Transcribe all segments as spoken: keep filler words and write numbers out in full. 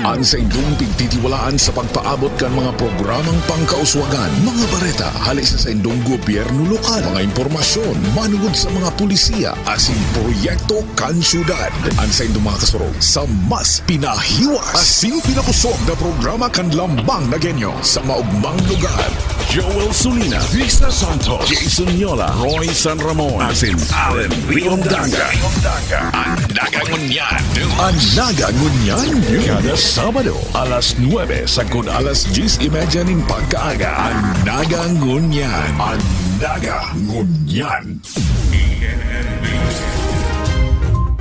An saindong pigtitiwalaan sa pagpaabot kan mga programang pangkauswagan, mga bareta hali sa saindong gobyerno lokal, mga impormasyon manugod sa mga polisiya asin proyekto kan syudad. An saindong mga kasurog sa mas pinahiwas asin pinakosog na programa kan Lambang na Genyo sa maogmang lugar. Joel Sulina, Risa Santos, Jason Yola, Roy San Ramon, asin Allen Riondanga. An Naga Ngunyan News. An Naga Ngunyan News. Kada Sabado, alas nuebe sagkod alas dyes y media nin pagkaaga. An Naga Ngunyan. An Naga Ngunyan.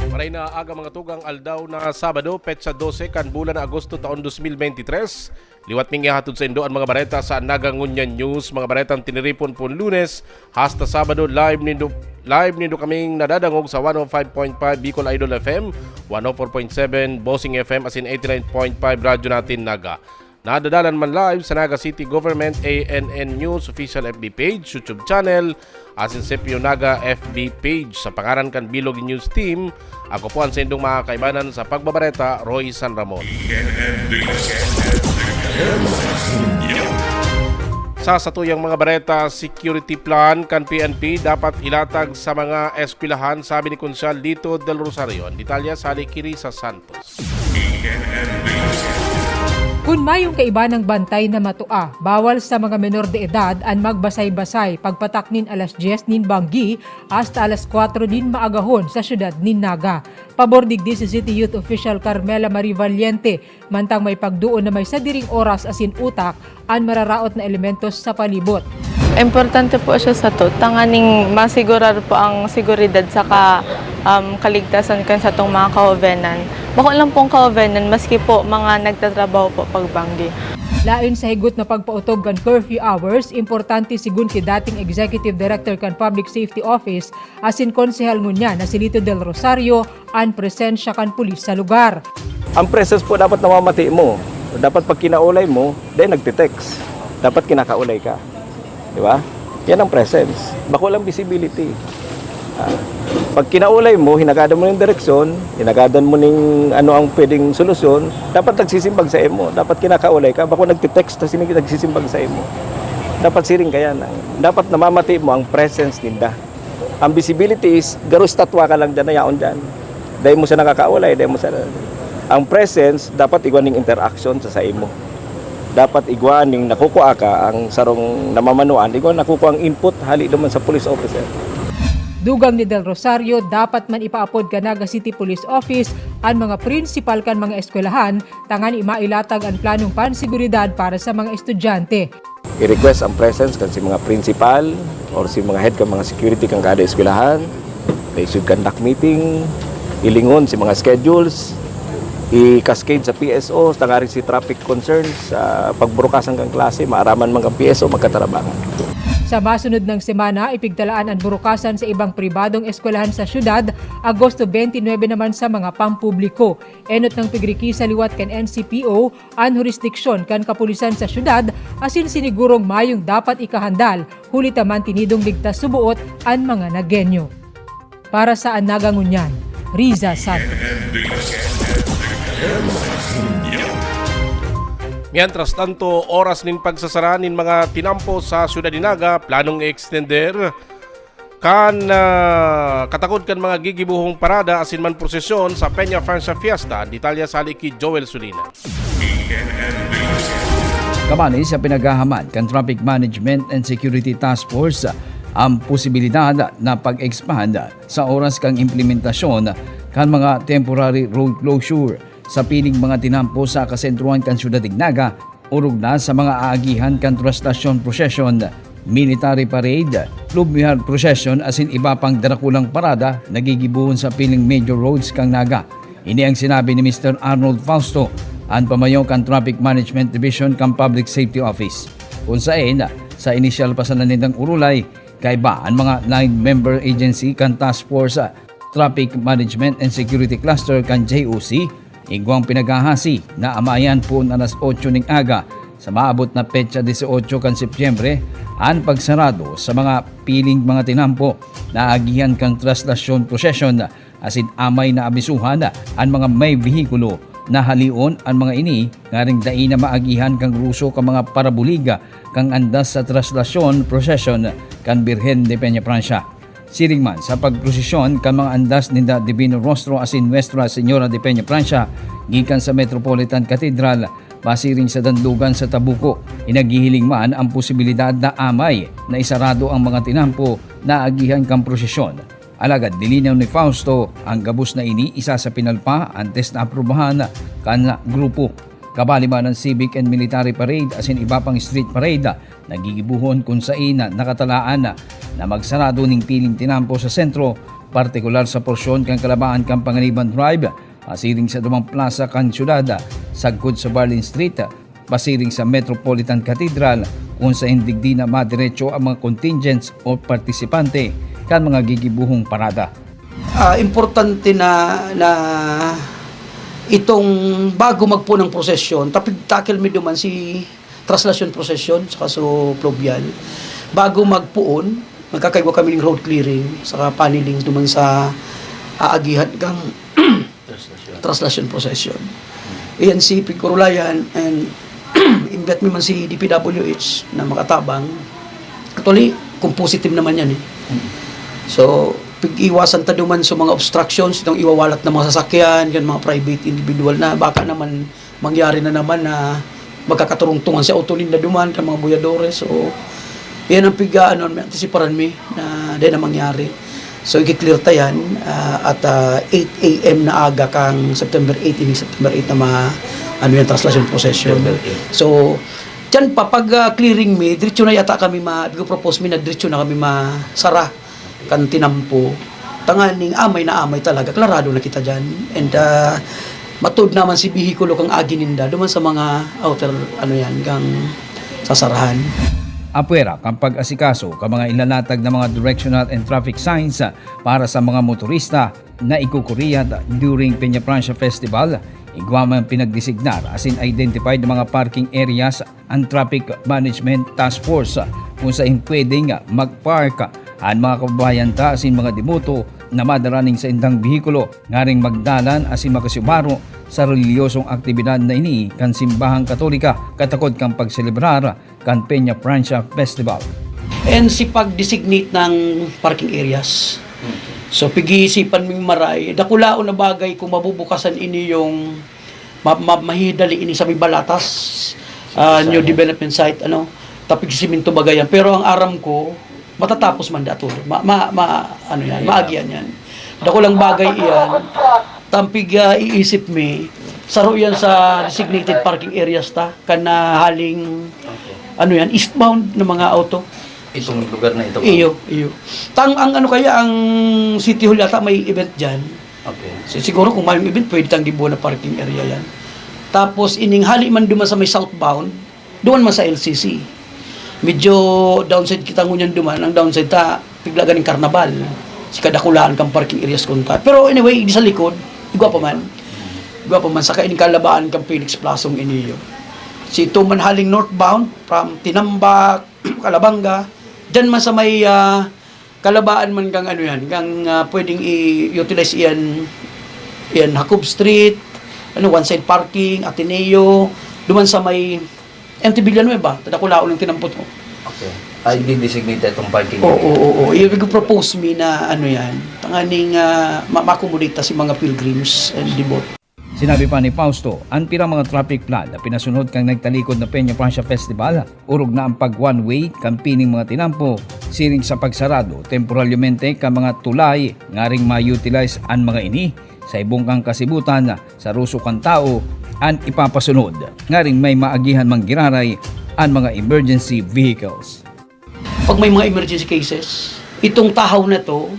Maray na aga, mga tugang, aldaw na Sabado, petsa dose kan bulan na Agosto, taon dos mil bente tres. Liwat ming ihatod saindo an mga bareta sa Naga Ngunyan News, mga baretang tiniripon pon Lunes hasta Sabado. Live nindo, live nindo kaming nadadangog sa one oh five point five Bicol Idol F M, one oh four point seven Bossing F M, asin eighty nine point five Radyo Natin Naga. Nadadalan man live sa Naga City Government A N N News official F B page, YouTube channel, asin Sepyo Naga F B page sa pangaran kan Bilog News Team. Ako po an saindong mga kaibanan sa pagbabareta, Roy San Ramon. Sa satuyang mga bareta, security plan kan P N P dapat ilatag sa mga eskwelahan, sabi ni Konsehal Lito Del Rosario. An detalye sa Alikiri sa Santos. Kun mayong kaiba ng bantay na matua, bawal sa mga menor de edad an magbasay-basay pagpatak nin alas dyes nin banggi hasta alas kwatro nin maagahon sa siyudad nin Naga. Pabor digdi si City Youth Official Carmela Marie Valiente, mantang may pagdoon na may sadiring oras asin utak an mararaot na elementos sa palibot. Importante po siya sato, tanganing masigurar po ang seguridad saka, um, kaligtasan kan satong mga kahobenan. Bako lang pong kahobenan, maski po mga nagtatrabaho po pagbanggi. Lain sa higot na pagpaotob kan curfew hours, importante, sigon ki dating Executive Director kan Public Safety Office asin Konsehal ngunyan na si Lito Del Rosario, an presensya kan pulis sa lugar. Ang presence po dapat namamati mo. Dapat pag kinaulay mo, then nagte-text. Dapat kinakaulay ka. Di ba? Yan ang presence. Bako lang visibility. Ah, pag kinaulay mo, hinagadan mo ng direksyon, hinagadan mo ning ano ang pwedeng solusyon, dapat nagsisimbag sa imo. Dapat kinakaulay ka. Bako nagte-text, tas sining nagsisimbag sa imo. Dapat siring ka yan. Dapat namamati mo ang presence ninda. Ang visibility is, garo estatwa ka lang dyan, na yaon dyan. Dai mo siya nakakaulay, dai mo siya, ang presence, dapat igwa ning interaction sa, sa imo. Dapat igwa ning nakukua ka, ang sarong namamanuan, igwa nakukua ang input, hali naman sa police officer. Dugang ni Del Rosario, dapat man ipaapod kan Naga City Police Office an mga prinsipal kan mga eskwelahan tangani mailatag an planong panseguridad para sa mga estudyante. I-request ang presence kan si mga principal or si mga head kan mga security kan kada eskwelahan. They should conduct meeting, ilingon si mga schedules, i-cascade sa P S O, tanganing si traffic concerns, sa pagburukasan kan klase, maaraman man kan P S O, magkatarabangan. Sa masunod nang semana, ipigtalaan an burukasan sa ibang pribadong eskwelahan sa syudad, Agosto twenty-nine naman sa mga pampubliko. Enot nang pigriki sa liwat kan N C P O an hurisdiksyon kan kapulisan sa syudad asin sinigurong mayong dapat ikahandal, huli ta mantinidong ligtas suboot an mga Nagueño. Para sa An Naga Ngunyan, Riza Santos. Mientras tanto, oras nin pagsasara nin mga tinampo sa Syudad nin Naga, planong i-extender kan, ah, katakod kan mga gigibohong parada asin man prosesyon sa Peña Francia Fiesta. An detalye sa hali ki Joel Sulina. Kabali sa pinaghahaman kan Traffic Management and Security Task Force ang posibilidad na pag-expand sa oras kan implementasyon kan mga temporary road closure sa piling mga tinampo sa kasentrohan kan syudad nin Naga, orog na sa mga aagihan kan Traslacion Procession, Military Parade, Fluvial Procession asin iba pang darakulang parada na gigibohon sa piling major roads kan Naga. Ini ang sinabi ni Mister Arnold Fausto, an pamayo kan Traffic Management Division kan Public Safety Office, kun saen, sa inisyal pa sana nindang orolay, kaiba an mga nine-member agency kan Task Force, Traffic Management and Security Cluster kan J O C, igwang pinaghahasi na amayan poon alas otso ning aga sa maabot na petsa dieciocho kan Setyembre an pagsarado sa mga piling mga tinampo na agihan kan Traslacion Procession, asin amay na abisuhan an mga may behikulo Nahalion an mga ini ngaring dai na maagihan kan ruso kan mga parabuliga kan andas sa traslasyon prosesyon kan Birhen de Peñafrancia. Siring man sa pagprosesyon kan mga andas ninda Divino Rostro asin Nuestra Señora de Peñafrancia gikan sa Metropolitan Cathedral pasiring sa dandugan sa Tabuco, inaghihiling man ang posibilidad na amay na isarado ang mga tinampo na agihan kan prosesyon. Alagad dilinaw ni Fausto, ang gabos na ini isa sa pinalpa antes na aprubahan kan grupo. Kabali man ang civic and military parade asin iba pang street parade na gigibohon kun saen na nakatalaan na, na magsarado ning piling tinampo sa sentro, partikular sa porsyon kan Kalabaan kan Panganiban Drive, pasiring sa dumang plasa kan syudad, sagkod sa Barlin Street, pasiring sa Metropolitan Cathedral, kun saen digdi na madiretso ang mga contingents o partisipante kan mga gigibohong parada. Ah, importante na, na itong bago magpoon ang prosesyon, tapig-tackle mi duman si traslasyon prosesyon saka so fluvial. Bago magpoon, magkakaigwa kami ning road clearing saka paneling duman sa aagihan kang traslasyon prosesyon. Iyan si Pigkurulayan and invite mi man si D P W H na makatabang. Actually, composite team naman yan eh. So, pag-iwasan ta duman sa mga obstructions, itong iwawalat ng mga sasakyan, kan mga private individual na baka naman mangyari na naman na magkakaturungtungan sa auto ninda duman, kan mga buyadores. So, yan ang piga, ano, may antisiparan mi na dahil na mangyari. So, iki-clear ta yan, ah, at, ah, eight A M na aga kang September eight, ining September eight na ma-, ano yan, traslasyon procession. September eight. So, dyan pa, pag, ah, clearing mi, diretso na yata kami ma-, propose mi na diretso na kami masara kan tinampo. Tanganing amay na amay talaga, klarado na kita dyan. And, ah, matuod naman si bihikulo kang agi ninda, duman sa mga outer, ano yan, kang sasarahan. Apwera kan pag-asikaso kan mga ilalatag na mga directional and traffic signs, ah, para sa mga motorista na ikukuriyat during Peñafrancia Festival, igwa man pinagdesignar asin identified na mga parking areas ang Traffic Management Task Force, kun saen pwedeng mag-park an mga kababayan ta asin mga deboto na madara ning saindang behikulo ngaring magdalan asin makasubaro sa relihiyosong aktibidad na ini kan simbahang Katolika katakod kan pagselebrar kan Peñafrancia Festival. And si pag-designate ng parking areas. So, pag-iisipan ming maray, dakulaon na bagay kung mabubukasan ini yung ma-, ma-, mahidali ini sa may Balatas, ah, sa new development site, ano, tapig siminto bagayan. Pero ang aram ko, matatapos man dato. Ma-, ma-, ma-, ano yan, maagian yan. Dakulang bagay iyan. Tampig, ah, iisip mi, saro yan sa designated parking areas ta, kan, ah, haling, ano yan, eastbound na mga auto. Itong lugar na ito, ma'am? Iyo, iyo. Tang, ang ano kaya, ang City Hall yata may event dyan. Okay. Si-, siguro kung may event, pwede tang gibuo na parking area yan. Tapos, ining hali man duman sa may southbound, duman man sa L C C. Medyo downside kita ngunyan duman. Ang downside ta, pigla ganing karnabal. Si kadakulaan kang parking areas kunta. Pero anyway, di sa likod, igwa pa man. Igwa pa man, saka ining kalabaan kang Felix Plasong iniyo. Si Tuman haling northbound, from Tinambac, Calabanga, dyan man sa may, ah, kalabaan man kang ano yan, kang, ah, pwedeng i-utilize iyan, iyan Jacob Street, ano, one side parking, Ateneo, duman sa may M T Villanueva, tadakulaon ang tinampot ko. Okay. Ay, di-designate itong parking Oo, area. Oo, oo. Ibig ko propose mi na ano yan, tanganing, ah, ma-, ma-accommodate ta si mga pilgrims and devout. Sinabi pa ni Fausto, an pirang mga traffic plan na pinasunod kan nagtalikod na Peñafrancia Festival, orog na ang pag-one-way kan pining mga tinampo, siring sa pagsarado temporalyamente kan mga tulay ngaring ma-utilize an mga ini sa ibong kan kasibutan sa ruso kan tawo an ipapasunod, ngaring may maagihan man giraray an mga emergency vehicles. Pag may mga emergency cases, itong tahaw na 'to,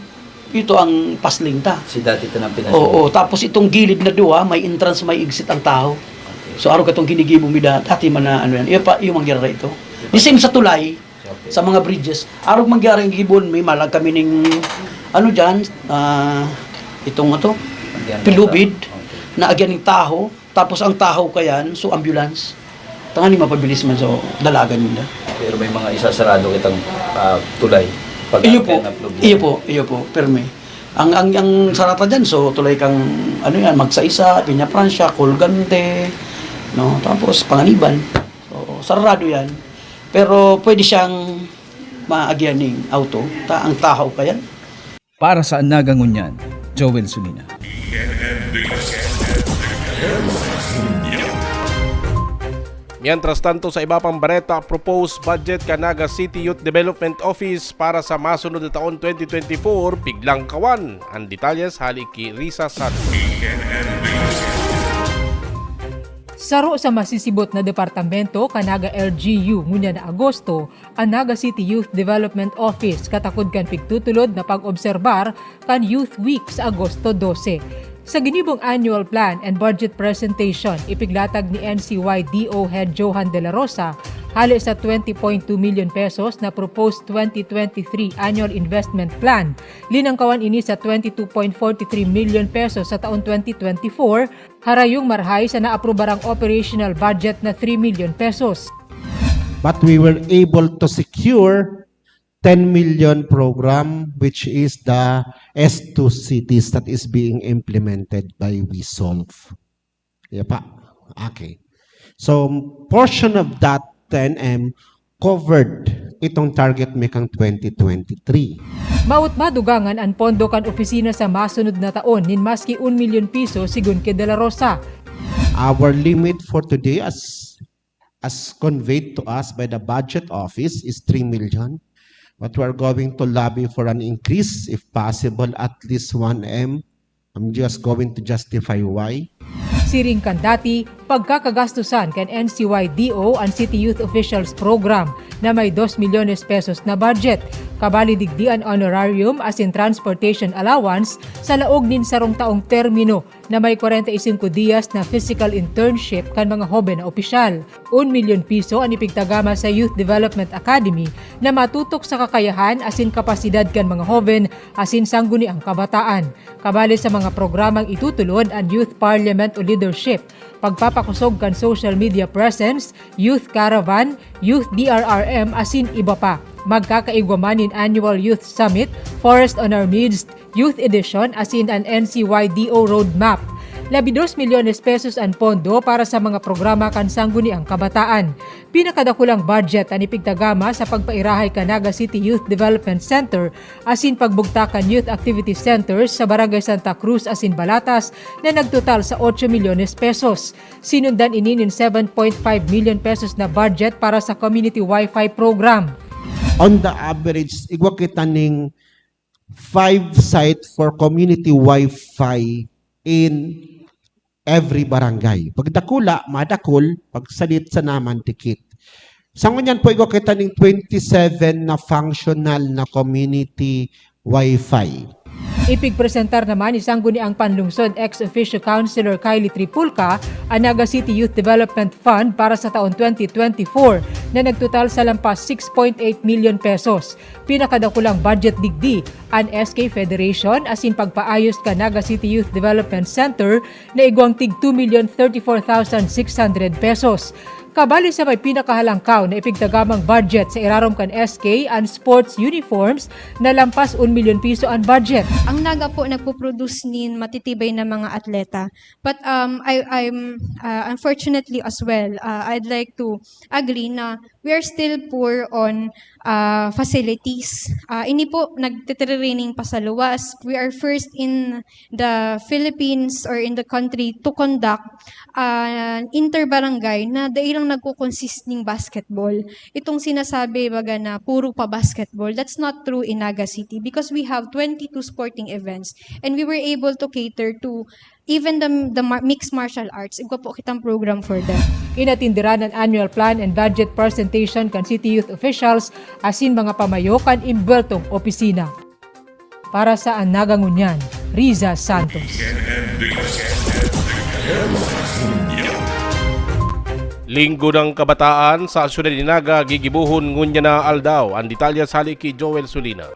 ito ang pasling ta. Si dati ito nang pinasok. Oo, tapos itong gilid na duwa, may entrance, may exit ang tahaw. Okay. So, arog katong ginigibo mi da-, dati man na ano yan. Iyo pa, iyo mangyari ito. The same sa tulay, Okay. sa mga bridges. Arog mangyari ang gibon, may malag kami ning, ano dyan, ah, itong ato, Ayan, pilubid, okay. na agyan ng taho. Tapos ang tahaw kayan, so ambulance. Tanganing mapabilis man, so dalagan ninda. Pero may mga isasarado kitang, ah, tulay pag Iyo po, kaya na-plug iyo yan. po, iyo po, permi. Ang, ang, ang sarata dyan, so tulay kang, ano yan, Magsaysay, Peñafrancia, Colgante, no? Tapos Panganiban. So, sarado yan. Pero pwede siyang maagihan ning auto, ta ang tahaw pa yan. Para sa Naga Ngunyan, Joel Sulina. Mientras tanto, sa iba pang bareta, proposed budget kan Naga City Youth Development Office para sa masunod na taon twenty twenty-four, biglang kawan. Ang detalyes hali ki Risa Santos. Saro sa masisibot na departamento kan Naga L G U ngunyan na Agosto, an Naga City Youth Development Office katakod kan pigtutulod na pag-obserbar kan Youth Week sa Agosto dose. Sa ginibong annual plan and budget presentation, ipiglatag ni N C Y D O Head Johan De La Rosa hale sa twenty point two million pesos na proposed twenty twenty-three annual investment plan. Linangkawan ini sa twenty-two point forty-three million pesos sa taon twenty twenty-four, harayong marhay sa naaprubarang operational budget na three million pesos. But we were able to secure ten million program, which is the S two cities that is being implemented by WeSolve. Yeah pa. Okay. So, portion of that ten M covered itong target mi kang twenty twenty-three. Maot madugangan an pondo kan opisina sa masunod na taon nin maski un milyon piso, sigon ki De La Rosa. Our limit for today, as as conveyed to us by the budget office, is three million. But we are going to lobby for an increase, if possible, at least one M. I'm just going to justify why. Siring kan dati, pagkakagastusan kan N C Y D O an City Youth Officials Program na may dos milyones pesos na budget. Kabali digdi an honorarium asin transportation allowance sa laog nin sarong taong termino na may kwarenta y singko diyas na physical internship kan mga hoben na opisyal. Un milyon piso an ipigtagama sa Youth Development Academy na matutok sa kakayahan asin kapasidad kan mga hoben asin sangguniang kabataan. Kabali sa mga programang itutulod an Youth Parliament o Leadership, pagpapakosog kan social media presence, Youth Caravan, Youth D R R M asin iba pa. Magkakaigwa man nin Annual Youth Summit, Forest on Our Midst, Youth Edition asin an N C Y D O Roadmap. Labi dos milyones pesos an pondo para sa mga programa kan Sangguniang Kabataan. Pinakadakulang budget an ipigtagama sa pagpairahay kan Naga City Youth Development Center asin pagbugtak kan Youth Activity Centers sa Barangay Santa Cruz asin Balatas na nagtotal sa otso milyones pesos. Sinundan ini nin seven point five million pesos na budget para sa community Wi-Fi program. On the average, igwa kita ning five site for community Wi-Fi in every barangay. Pagdakula, madakul. Pagsalit sa naman, dikit. Sa ngunyan po, igwa kita ning twenty-seven na functional na community Wi-Fi. Ipigpresentar naman ni Sangguniang Panlungsod ex officio Councilor Kylie Tripulca an Naga City Youth Development Fund para sa taon twenty twenty-four na nagtotal sa lampas six point eight milyon pesos. Pinakadakulang budget digdi an S K Federation asin pagpaayos kan Naga City Youth Development Center na igwang tig two milyon thirty-four thousand six hundred pesos. Kabali sa may pinakahalangkaw na ipigtagamang budget sa irarom kan S K an sports uniforms na lampas un milyon piso an budget. Ang Naga po nagpo-produce nin matitibay na mga atleta. But um, I, I'm, uh, unfortunately as well, uh, I'd like to agree na we are still poor on uh, facilities. Uh, ini po, nagtitraining pa sa luwas. We are first in the Philippines or in the country to conduct uh, inter-barangay na dai lang nagko-consist ning basketball. Itong sinasabi, baga na puro pa basketball, that's not true in Naga City because we have twenty-two sporting events and we were able to cater to even the, the mar- mixed martial arts. Igwa po kitang program for them. Inatindiran an annual plan and budget presentation kan City Youth Officials asin mga pamayo kan imbweltong opisina. Para sa An Naga Ngunyan, Riza Santos. Linggo ng Kabataan sa Syudad nin Naga gigibohon ngunyan na aldaw. Ang detalye sa hali ki Joel Sulina.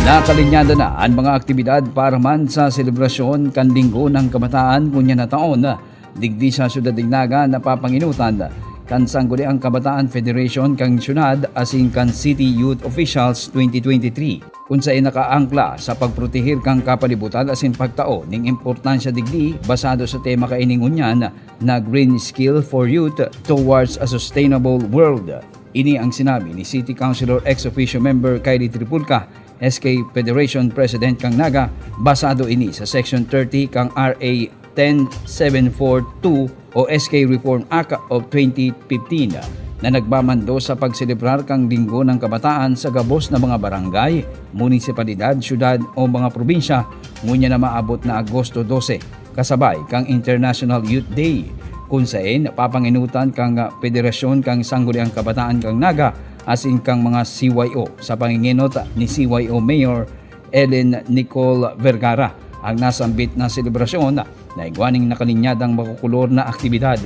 Nakalinyado na an mga aktibidad para man sa selebrasyon kan Linggo ng Kabataan ngunyan na taon. Digdi sa Syudad nin Naga, napapanginutan kan Sangguniang Kabataan Federation kan syudad asin kan City Youth Officials twenty twenty-three. kun saen nakaangkla sa pagproteher kan kapalibutan asin pagtao nin importansya digdi basado sa tema kaini ngunyan na Green Skill for Youth Towards a Sustainable World. Ini ang sinabi ni City Councilor ex officio member Kylie Tripulca, S K Federation President kan Naga, basado ini sa Section thirty kan R A ten seven four two o S K Reform Act of twenty fifteen na nagmamando sa pagselebrar kan Linggo ng Kabataan sa gabos na mga barangay, munisipalidad, syudad o mga probinsya, ngunyan na maabot na Agosto dose, kasabay kan International Youth Day, kun saen papanginutan kan Federasyon kan Sangguniang Kabataan kan Naga asin kan mga C Y O sa pangingenot ni C Y O Mayor Ellen Nicole Vergara. Ang nasambit na selebrasyon na igwa nin nakalinyadang makukulor na aktibidad.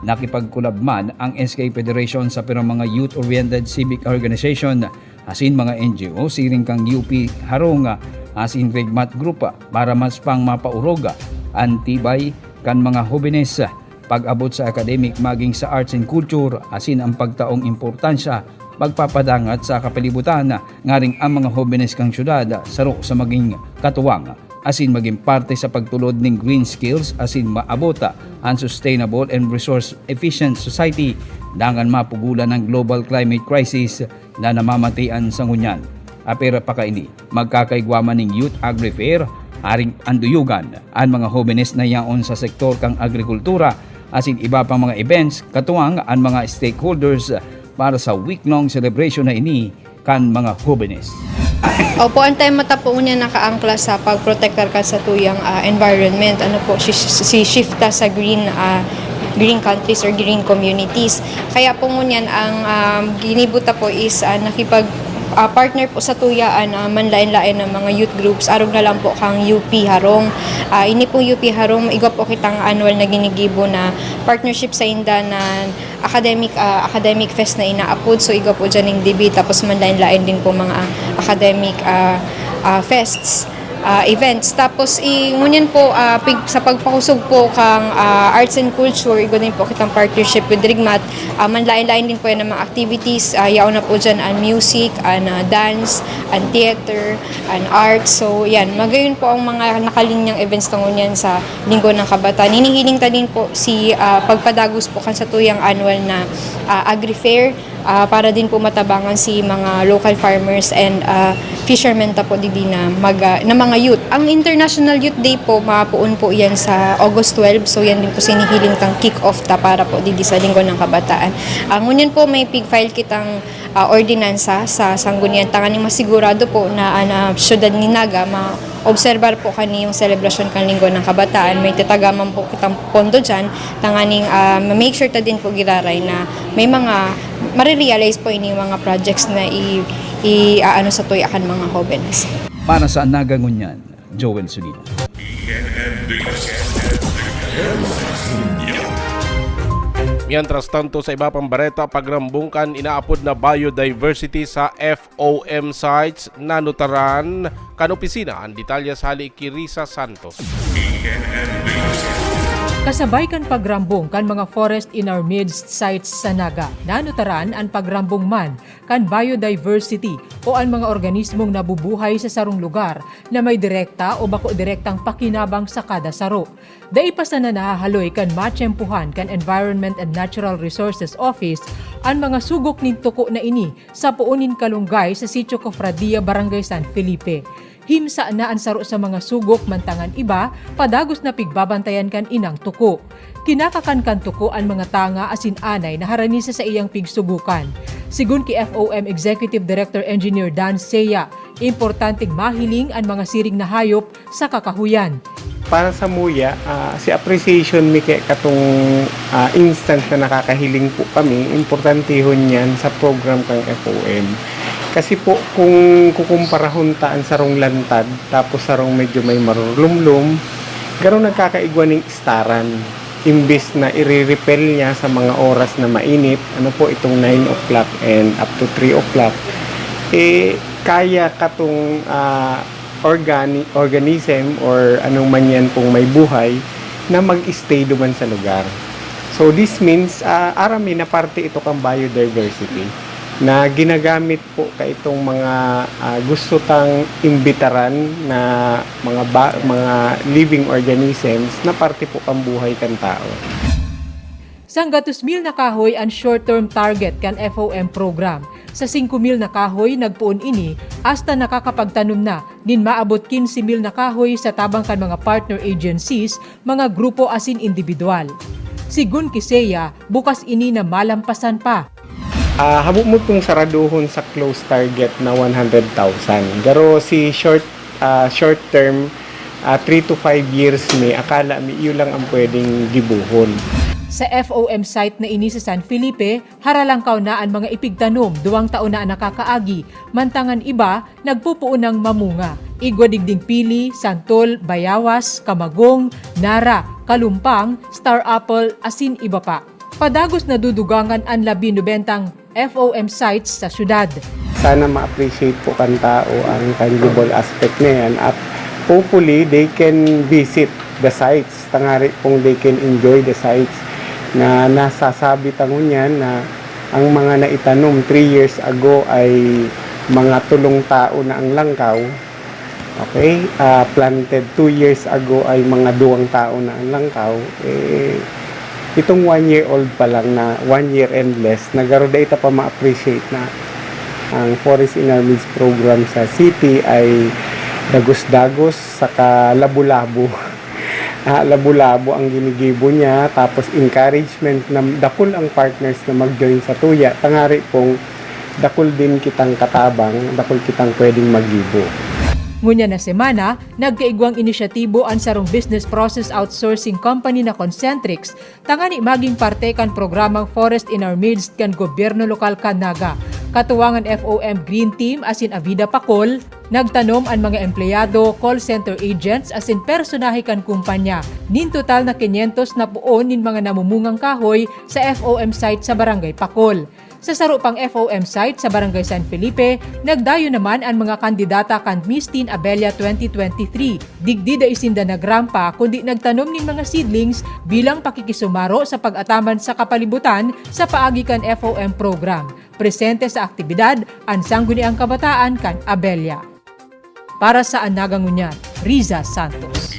Nakipagkulab man ang S K Federation sa pirang mga youth-oriented civic organization asin mga N G O siring kan U P Harong asin Regmat Group para mas pang mapaurog an tibay kan mga hobenes pag-abot sa academic maging sa arts and culture asin ang pagtaong importansya pagpapadangat sa kapalibutan, ngaring ang mga hobenes kan syudad saro sa maging katuwang asin magin parte sa pagtulod nin green skills asin maabot an sustainable and resource efficient society dangan mapugolan ang global climate crisis na namamatian sa ngunyan. Apera pa kaini, magkakaigwa man nin Youth Agri Fair, aring anduyugan an mga hobenes na yaon sa sektor kan agrikultura asin iba pang mga events, katuwang an mga stakeholders para sa week-long celebration na ini kan mga hobenes. Opo, ang tema ta po niya nakaangkla sa pagprotektar kan satuyang ah, environment. Ano po, si, si shift ta sa green ah, green countries or green communities. Kaya po ngunyan ang um, ginibo ta po is ah, nakipag ah, partner po sa tuya an ah, manlain-lain na mga youth groups, arog na lang po kang U P Harong. Ah, ini pong U P Harong, igwa po kitang annual na ginigibo na partnership sa inda na academic ah, academic fest na inaapod. So igwa po dyan yung debate, tapos manlain-lain din po mga academic ah, ah, fests, ah, events. Tapos i ngunyan po ah, pig, sa pagpakusog po kang ah, arts and culture, igwa din po kitang partnership with Rigmat. Ah, manlain-lain din po yan ng mga activities. Ah, yaon na po dyan ang music, ang ah, dance, ang theater, ang art. So yan, magayon po ang mga nakalinyang events na ngunyan sa Linggo ng Kabataan. Hinihiling ta din po si ah, pagpadagos po kan satuyang annual na ah, Agri Fair ah, para din po matabangan si mga local farmers and ah, fishermen ta po didi na, mag, ah, na mga youth. Ang International Youth Day po, mapoon po yan sa August twelve. So yan din po sinihiling tang kick-off ta para po didi sa Linggo ng Kabataan. Ah, ngunyan po may pig-file kitang ah, ordinansa sa sanggunian tanganing masigurado po na ang ah, syudad ni Naga ma-obserbar po kani yung selebrasyon kan Linggo ng Kabataan. May tatagaman po kitang pondo dyan tanganing ah, ma-make sure ta din po giraray na may mga marirealize po ini yung mga projects na i, i aano sa tuya kan mga hobenes. Para sa Naga ngunyan, Joel Sulina. Mientras tanto, sa iba pang bareta, pagrambong kan inaapod na biodiversity sa F O M sites, nanutaran kan opisina. Ang detalye sa hali ki Risa Santos. Kasabay kan pagrambong kan mga forest in our midst sites sa Naga, nanutaran an pagrambong man kan biodiversity o an mga organismong nabubuhay sa sarong lugar na may direkta o bako direktang pakinabang sa kada saro. Dai pa sana nahahaloy kan matiyempohan kan Environment and Natural Resources Office an mga sugok nin tuko na ini sa poon nin Kalunggay sa Sitio Cofradia, Barangay San Felipe. Himsa na an saro sa mga sugok, mantang an iba padagos na pigbabantayan kan inang tuko. Kinakakan kan tuko an mga tanga asin anay na harani sa saiyang pigsugokan. Sigon ki F O M Executive Director Engineer Dan Seya, importanteng mahiling an mga siring na hayop sa kakahuyan. Para sa muya, ah, si appreciation mi kay katong ah, instance na nakakahiling po kami, importantehon yan sa program kang F O M. Kasi po, kung kukumparahon ta ang sarong lantad, tapos sarong medyo may marurlumlum, garo nagkakaigwa ning istaran. Imbis na i-repel niya sa mga oras na mainit, ano po, itong nine o'clock and up to three o'clock, eh, kaya katong ah, organi- organism or anong man yan pong may buhay na mag-stay duman sa lugar. So this means, ah, aram mi na parte ito kang biodiversity. na ginagamit po kaitong mga, ah, gusto tang imbitaran na mga ba mga living organisms na parte po kan buhay kan tao. Sanggatos mil na kahoy an short-term target kan F O M program. Sa singko mil na kahoy, nagpoon ini hasta nakakapagtanom na nin maabot kinse mil na kahoy sa tabang kan mga partner agencies, mga grupo asin indibidwal. Sigun ki Sea, bukas ini na malampasan pa. Ah, habo mo itong saraduhon sa close target na one hundred thousand. Garo si short ah, short term, ah, three to five years mi, akala mi iyo lang ang pwedeng gibohon. Sa F O M site na ini sa San Felipe, haralangkaw na an mga ipigtanom, duwang taon na an nakakaagi, mantang an iba nagpupuon nang mamunga. Igwa digding pili, santol, bayawas, kamagong, nara, kalumpang, star apple, asin iba pa. Padagos nadudugangan an labi nobentang F O M sites sa syudad. Sana ma-appreciate po kan tao ang tangible aspect na yan at hopefully they can visit the sites, tangari pong they can enjoy the sites na nasasabi ta ngunyan na ang mga naitanom three years ago ay mga tulong tao na ang langkaw. Okay? Ah, planted two years ago ay mga duwang tao na ang langkaw. Eh, itong one year old pa lang na one year and less, nagaro dai ta pa ma-appreciate na ang Forest in Our Midst program sa city ay dagos-dagos saka labo-labo. Ah, labo-labo ang ginigibo niya, tapos encouragement na dakul ang partners na mag-join sa tuya. Tangari pong dakul din kitang katabang, dakul kitang pwedeng magibo. Ngunyan na semana, nagkaigwang inisyatibo an sarong business process outsourcing company na Concentrix tangani maging parte kan programang Forest in Our Midst kan gobyerno lokal kan Naga. Katuwangan F O M Green Team asin Avida Pakol, nagtanom an mga empleyado, call center agents asin personahe kan kumpanya. Nin total na kinyentos na poon nin mga namumungang kahoy sa F O M site sa Barangay Pakol. Sa saro pang F O M site sa Barangay San Felipe, nagdayo naman an mga kandidata kan Miss Teen Abella twenty twenty-three. Digdi dai sinda nagrampa kundi nagtanom nin mga seedlings bilang pakikisumaro sa pag-ataman sa kapalibutan sa paagi kan F O M program. Presente sa aktibidad an Sangguniang Kabataan kan Abella. Para sa Anaga Ngunyan, Riza Santos.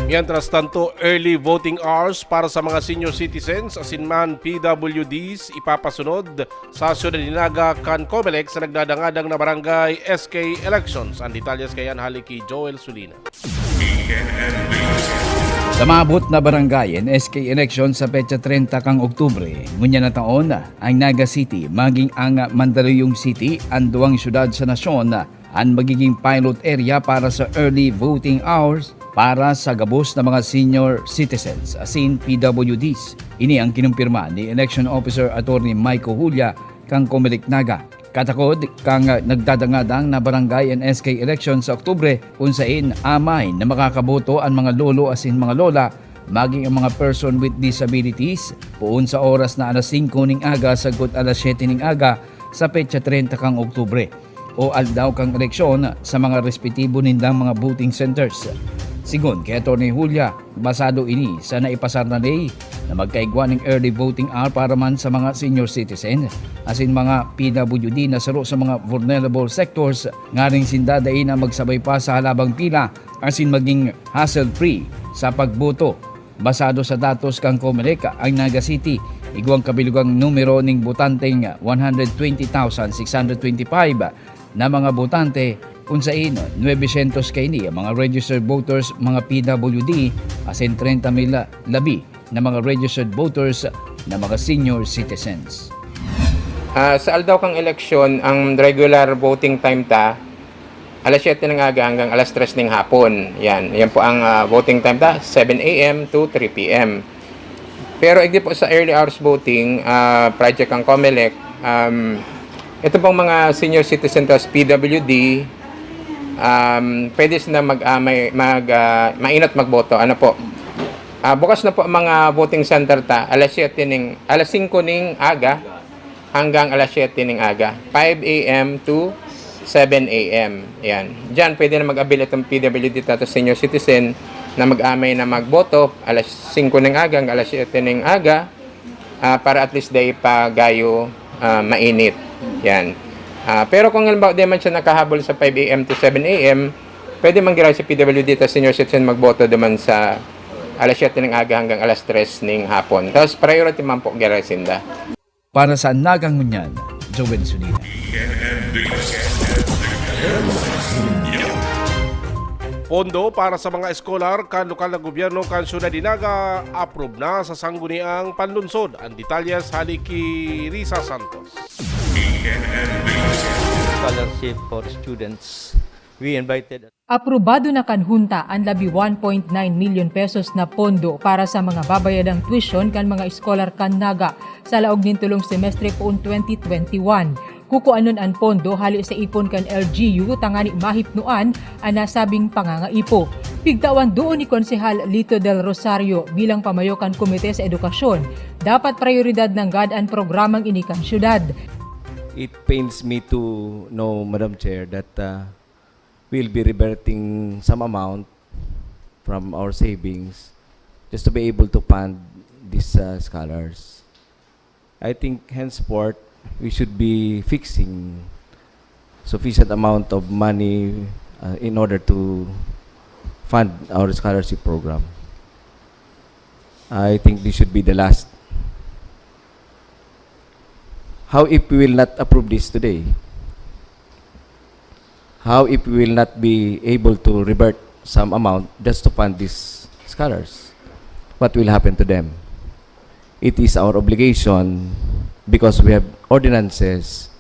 Mientras tanto, early voting hours para sa mga senior citizens asin man P W Ds ipapasunod sa Syudad nin Naga kan Comelec sa nagdadangadang na barangay S K elections. Ang detalyes kaiyan hali ki Joel Sulina. Sa maabot na barangay and S K election sa petsa trenta kan Oktubre, ngunyan na taon, ang Naga City, maging ang Mandaluyong City, an duwang syudad sa nasyon, an magiging pilot area para sa early voting hours para sa gabos na mga senior citizens, asin P W Ds. Ini ang kinumpirma ni Election Officer Attorney Mike Ohulia kan Comelec Naga. Katakod kan nagdadangadang na barangay and S K election sa Oktubre, kun sain amay na makakaboto an mga lolo asin mga lola, maging ang mga person with disabilities, poon sa oras na alas singko ning aga sagkod alas siyete ning aga sa petsa trenta kan Oktubre, o aldaw kan eleksyon sa mga respetibo nindang mga voting centers. Sigon ki Attorney Julia, basado ini sa naipasar na ley na magkaigwa nin early voting hour para man sa mga senior citizen asin mga P W D na saro sa mga vulnerable sectors, nganing sinda dai na magsabay pa sa halabang pila asin maging hassle-free sa pagboto. Basado sa datos kan Comelec, ang Naga City igwang kabilugang numero ning botanteng one hundred twenty thousand six hundred twenty-five na mga botante, kun sain nuebe syentos kaini ang mga registered voters, mga P W D, asin trenta mil labi na mga registered voters na mga senior citizens. Ah, sa aldaw kang eleksyon, ang regular voting time ta, alas siyete ng aga hanggang alas tres ng hapon. Yan, yan po ang ah, voting time ta, seven a m to three p m. Pero igdi po sa early hours voting, ah, project ang Comelec, um, ito pong mga senior citizen tas P W D, um, pwede sila mag, ah, may, mag, ah, mainot magboto. Ano po? Ah, bukas na po ang mga voting center ta, alas siyete ning, alas singko ning aga hanggang alas siyete ning aga, five a m to seven a m. Yan. Diyan pwede na mag-avail itong P W D tato senior citizen. na mag-amay na magboto alas singko ng aga hanggang alas siyete ng aga, ah, para at least dai pa gayo, ah, mainit. Yan. Ah, pero kung halimbawa di man siya nakahabol sa five a m to seven a m, pwede man giraray sa P W D ta senior citizen magboto duman sa alas siyete ng aga hanggang alas tres ning hapon. Tapos priority man po giraray sinda. Para sa Naga Ngunyan, Joel Sulina. Pondo para sa mga eskolar kan lokal na gobyerno kan Syudad de Naga, approve na sa Sangguniang Panlunsod. Ang detalyes hali ki Risa Santos. Scholarship for students. We invited Aprobado na kan Hunta an labi one point nine milyon pesos na pondo para sa mga babayadang tuition kan mga eskolar kan Naga sa laog nin tulong semestre poon twenty twenty-one. Kukuanon an pondo hali sa ipon kan L G U tangani mahipnoan an nasabing pangangaipo. Pigtawan duon ni Konsehal Lito Del Rosario bilang pamayo kan Komite sa Edukasyon, dapat prayoridad nanggad an programang ini kan syudad. It pains me to know, Madam Chair, that uh, we'll be reverting some amount from our savings just to be able to fund these uh, scholars. I think henceforth, we should be fixing sufficient amount of money uh, in order to fund our scholarship program. I think this should be the last. How if we will not approve this today? How if we will not be able to revert some amount just to fund these scholars? What will happen to them? It is our obligation because we have ordinances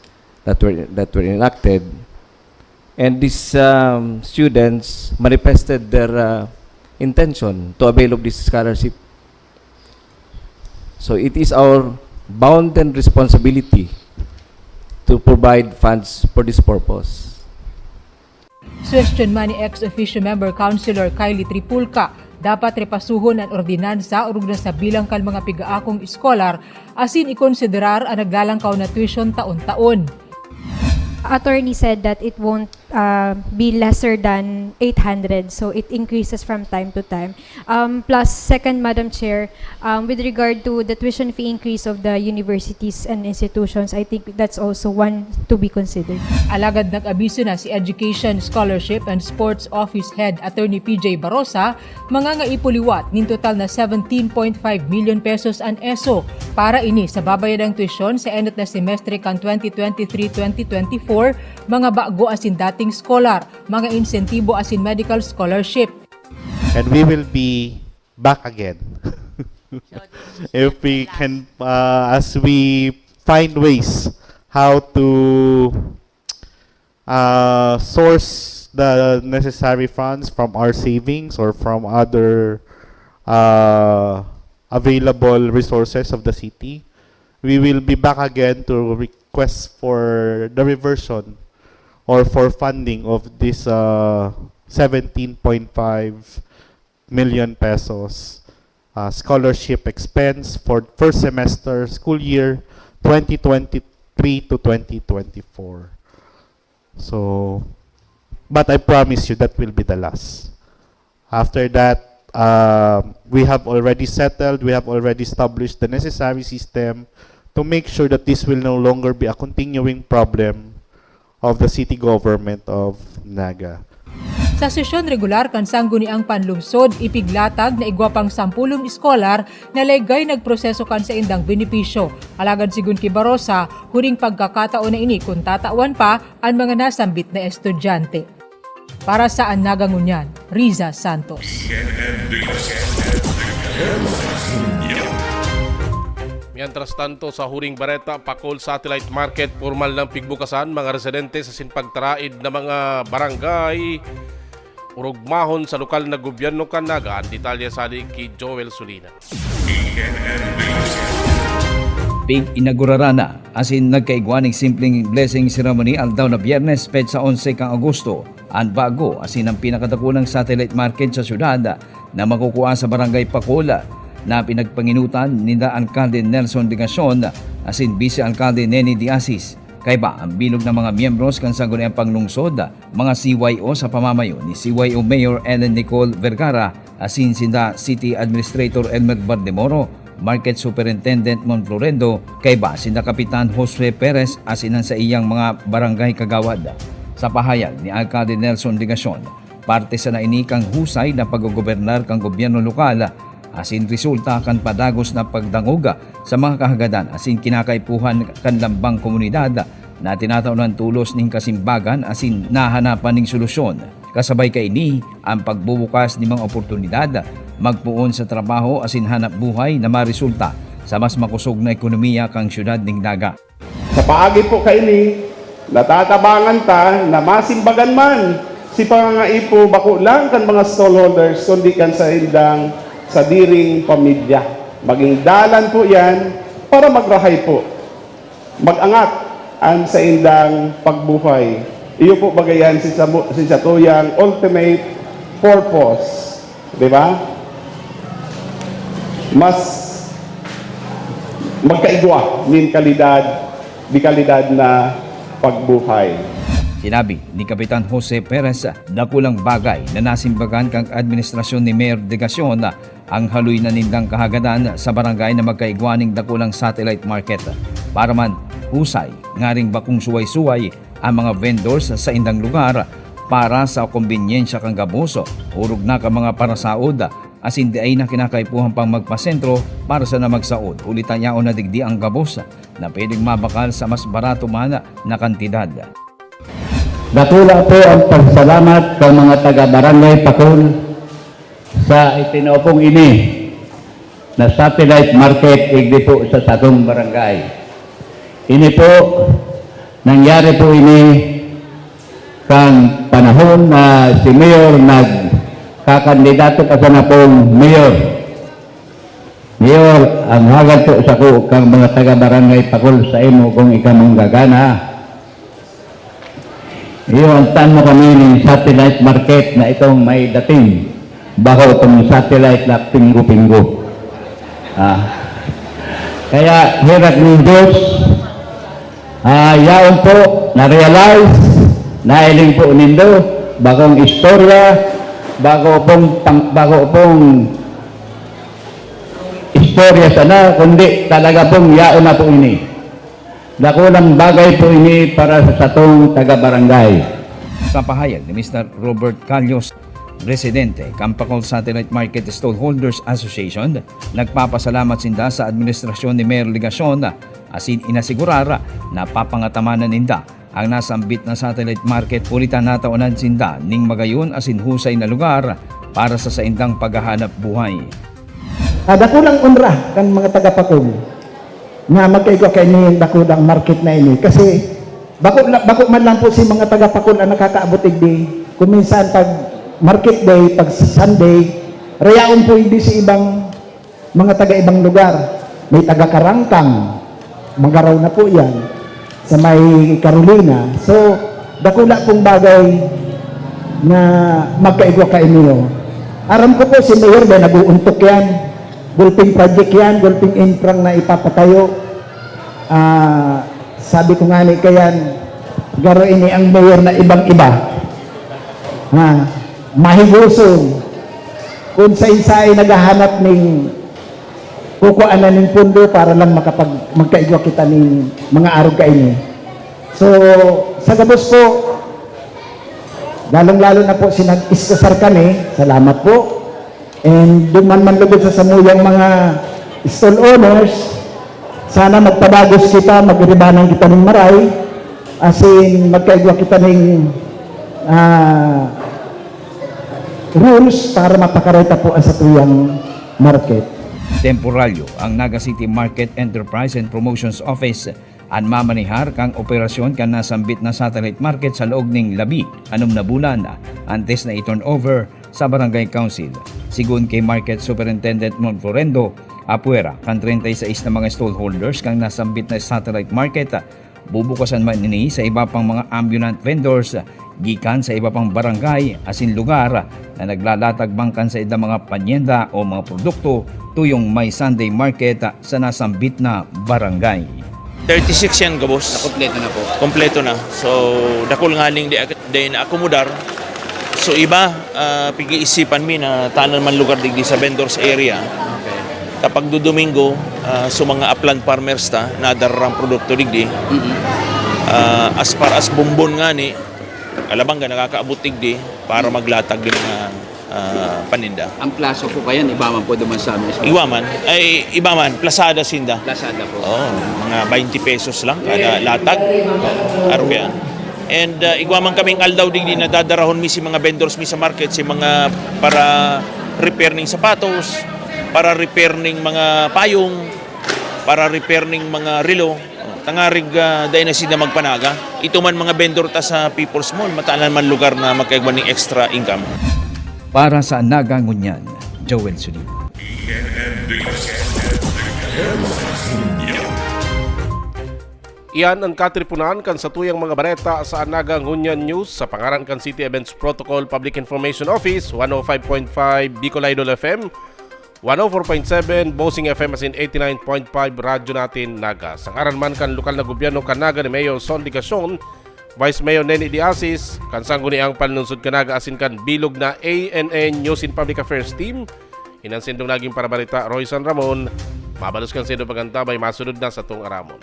that were that were enacted, and these um, students manifested their uh, intention to avail of this scholarship. So it is our bounden responsibility to provide funds for this purpose. Suwestyon man ni ex-officio member Councilor Kylie Tripulca, dapat repasuhon an ordinansa orog na sa bilang kan mga pigaakong eskolar asin ikonsiderar an naglalangkaw na tuition taon-taon. Attorney said that it won't uh, be lesser than eight hundred, so it increases from time to time. Um, plus, second, Madam Chair, um, with regard to the tuition fee increase of the universities and institutions, I think that's also one to be considered. Alagad nag-abiso na si Education, Scholarship and Sports Office Head Attorney P J Barosa, mangangaipo liwat nin total na seventeen point five million pesos an ESO para ini sa babayadang tuition sa enot na semestre kan twenty twenty-three twenty twenty-four, mga bago asin dating scholar, mga insentibo asin medical scholarship. And we will be back again if we can, uh, as we find ways how to uh, source the necessary funds from our savings or from other uh, available resources of the city. We will be back again to request for the reversion or for funding of this uh, seventeen point five million pesos uh, scholarship expense for first semester school year twenty twenty-three to twenty twenty-four. So, but I promise you that will be the last. After that, uh, we have already settled, we have already established the necessary system to make sure that this will no longer be a continuing problem of the city government of Naga. Sa sesyon regular kan Sangguniang Panlungsod, ipiglatag na igwa pang sampulong eskolar na laygay nagproseso kan saindang benepisyo. Alagad sigon ki Barosa, huring pagkakataon na ini kun tatawan pa an mga nasambit na estudyante. Para sa An Naga Ngunyan, Riza Santos. Mientras tanto, sa huring bareta, Pakol Satellite Market, pormal nang pigbukasan mga residente sa sinpagtaraid na mga barangay. Orog mahon sa lokal na gobyerno kan Naga. Ang detalye sali ki Joel Sulina. Pig-inagurara na asin nagkaigwa ning simpleng blessing ceremony aldaw na Biyernes, petsa onse kan Agosto, an bago asin an pinakadakulang satellite market sa syudad na makukua sa Barangay Pakol, na pinagpanginutan ninda Alkalde Nelson Legacion asin Vice Alkalde Neni de Asis. Kaiba ang bilog na mga miyembros kan Sangguniang Panglungsod, mga C Y O sa pamamayo ni C Y O Mayor Ellen Nicole Vergara asin sinda City Administrator Elmer Bardemoro, Market Superintendent Mon Florendo, kaiba sinda Kapitan Jose Perez asin ang saiyang mga barangay kagawad. Sa pahayag ni Alcalde Nelson Legacion, parte sana ini kan husay na paggogobernar kan gobyerno lokal asin resulta kan padagos na pagdangog sa mga kahagadan asin kinakaipuhan kan lambang komunidad na tinataw ng tulos ning kasimbagan asin nahanapan ning solusyon. Kasabay kaini, ang pagbubukas nin mga oportunidad magpoon sa trabaho asin hanap buhay na maresulta sa mas makosog na ekonomiya kan siyudad nin Naga. Sa paagi po kaini, natatabangan ta na masimbagan man si pangangaipo bako lang kan mga stallholders, kundi kan saindang sadiring pamilya. Maging dalan po yan para magrahay po, mag-angat ang saindang pagbuhay. Iyo po baga yan si, sa, si satuyang ultimate purpose. Di ba? Mas magkaigwa nin kalidad, di kalidad na pagbuhay. Sinabi ni Kapitan Jose Perez, dakulang bagay na nasimbagan kan administrasyon ni Mayor Legacion ang haloy na nindang kahagadan sa barangay na magkaigwa ning dakulang satellite market para man husay ngaring bakong suway-suway ang mga vendors sa indang lugar para sa kombinyensya kan gabos, orog na kan mga parasaod, asin dai na kinakaipuhan pang magpasentro para sana magsaod, huli ta yaon na digdi ang gabos na pwedeng mabakal sa mas barato man na kantidad. Dakula po ang pasalamat kan mga taga Barangay Pakol sa itinao pong ini na satellite market igdi po sa satong barangay. Ini po, nangyari po ini kan panahon na si Mayor nagkakandidato pa sana pong mayor. Mayor, ang hagad po sako kan mga taga Barangay Pakol sa imo kung ika manggagana. Iyo, antan mo kami ning satellite market na itong may dating. Bako itong satellite na pinggo-pinggo. Ah. Kaya, herak nin Diyos, ah, yaon po, na-realize, nailing po nindo, bakong istorya, bako pong, pang, bako pong istorya sana, kundi talaga pong yaon na po ini. Dakulang bagay po ini para sa satong taga-barangay. Sa pahayag ni Mister Robert Calios, presidente kan Pakol Satellite Market Stallholders Association, nagpapasalamat sinda sa administrasyon ni Mayor Legacion asin inasigurar na papangataman na ninda ang nasambit na satellite market, huli ta natawanan sinda ning magayon asin husay na lugar para sa saindang paghahanap buhay. Ah, dakulang onra kan mga taga Pakol na magkaigwa kaini ning dakulang market na ini. Kasi bako, bako man lang po si mga taga Pakol ang nakakaabot igdi. Kung minsan pag market day, pag Sunday, rayaon po igdi si ibang mga taga ibang lugar. May taga Karangkang, magaraw na po yan, sa may Carolina. So, dakula pong bagay na magkaigwa kaini. Aram ko po si Mayor na nag-uuntok yan. Gulping project yan, gulping infrang na ipapatayo. Ah, sabi ko nga ni kayan, garo ini ang mayor na ibang-iba. Ha, mahigoson. Kung sa isa ay naghahanap ning kukuanan ning pundo para lang makapag-, magkaigwa kita ning mga arog kaini. So, sa gabos po, lalong-lalo na po si nag-iskusar kami, salamat po. And duman man lugod sa samuyang mga stall owners, sana magpadagos kita, magiribanan kita ning maray, asin magkaigwa kita ning, ah, rules para mapakaray ta po ang satuyang market. Temporaryo ang Naga City Market Enterprise and Promotions Office an mamanihar kan operasyon kan nasambit na satellite market sa laog ning labi anom na bulan antes na i-turnover sa Barangay Council. Sigon kay Market Superintendent Mon Florendo, apwera kan treinta y seis na mga stallholders kan nasambit na satellite market, bubukasan man ini sa iba pang mga ambulant vendors gikan sa iba pang barangay asin lugar na naglalatag man kan saindang mga panyenda o mga produkto tuyong may Sunday market sa nasambit na barangay. Thirty-six yan gabos. Nakompleto na po. Kompleto na. So, dakul nganing di, di naakomodar. So, iba, ah, pag-iisipan mi na tanan man lugar digdi sa vendors area. Okay. Kapag do Domingo, ah, so mga upland farmers ta, nadara ang produkto digdi. Mm-hmm. Ah, as far as Bombon ngani, Alabanga nakakaabot digdi para maglatag din mga, ah, paninda. Ang plaso po kaya, iba man po duman sa amin. Iba man. Ay, iba man. Plasada sinda. Plasada po. Oo, mga twenty pesos lang kada latag. Aro kaya. And, ah, igwa man kaming aldaw digdi na dadarahon mi si mga vendors mi sa market, si mga para repair ning sapatos, para repair ning mga payong, para repair ning mga relo. Oh, tangarig, ah, dai na sinda magpanaga. Ito man mga vendor ta sa People's Mall, matanan man lugar na magkaigwa ning extra income. Para sa Naga Ngunyan, Joel Solino. Iyan an katiponan kan satuyang mga bareta sa Naga Ngunyan News sa pangaran kan City Events Protocol Public Information Office, one oh five point five Bicol Idol F M, one oh four point seven Bossing F M asin eighty-nine point five Radyo Natin Naga. Sa ngaran man kan lokal na gobyerno kan Naga ni Mayor Son Legacion, Vice Mayor Neni De Asis, kan Sangguniang Panlungsod kan Naga asin kan bilog na A N A News and Public Affairs Team, iyan an saindong naging parabareta, Roy San Ramon. Mabalos kan saindong pag-antabay, masunod na satong aramon.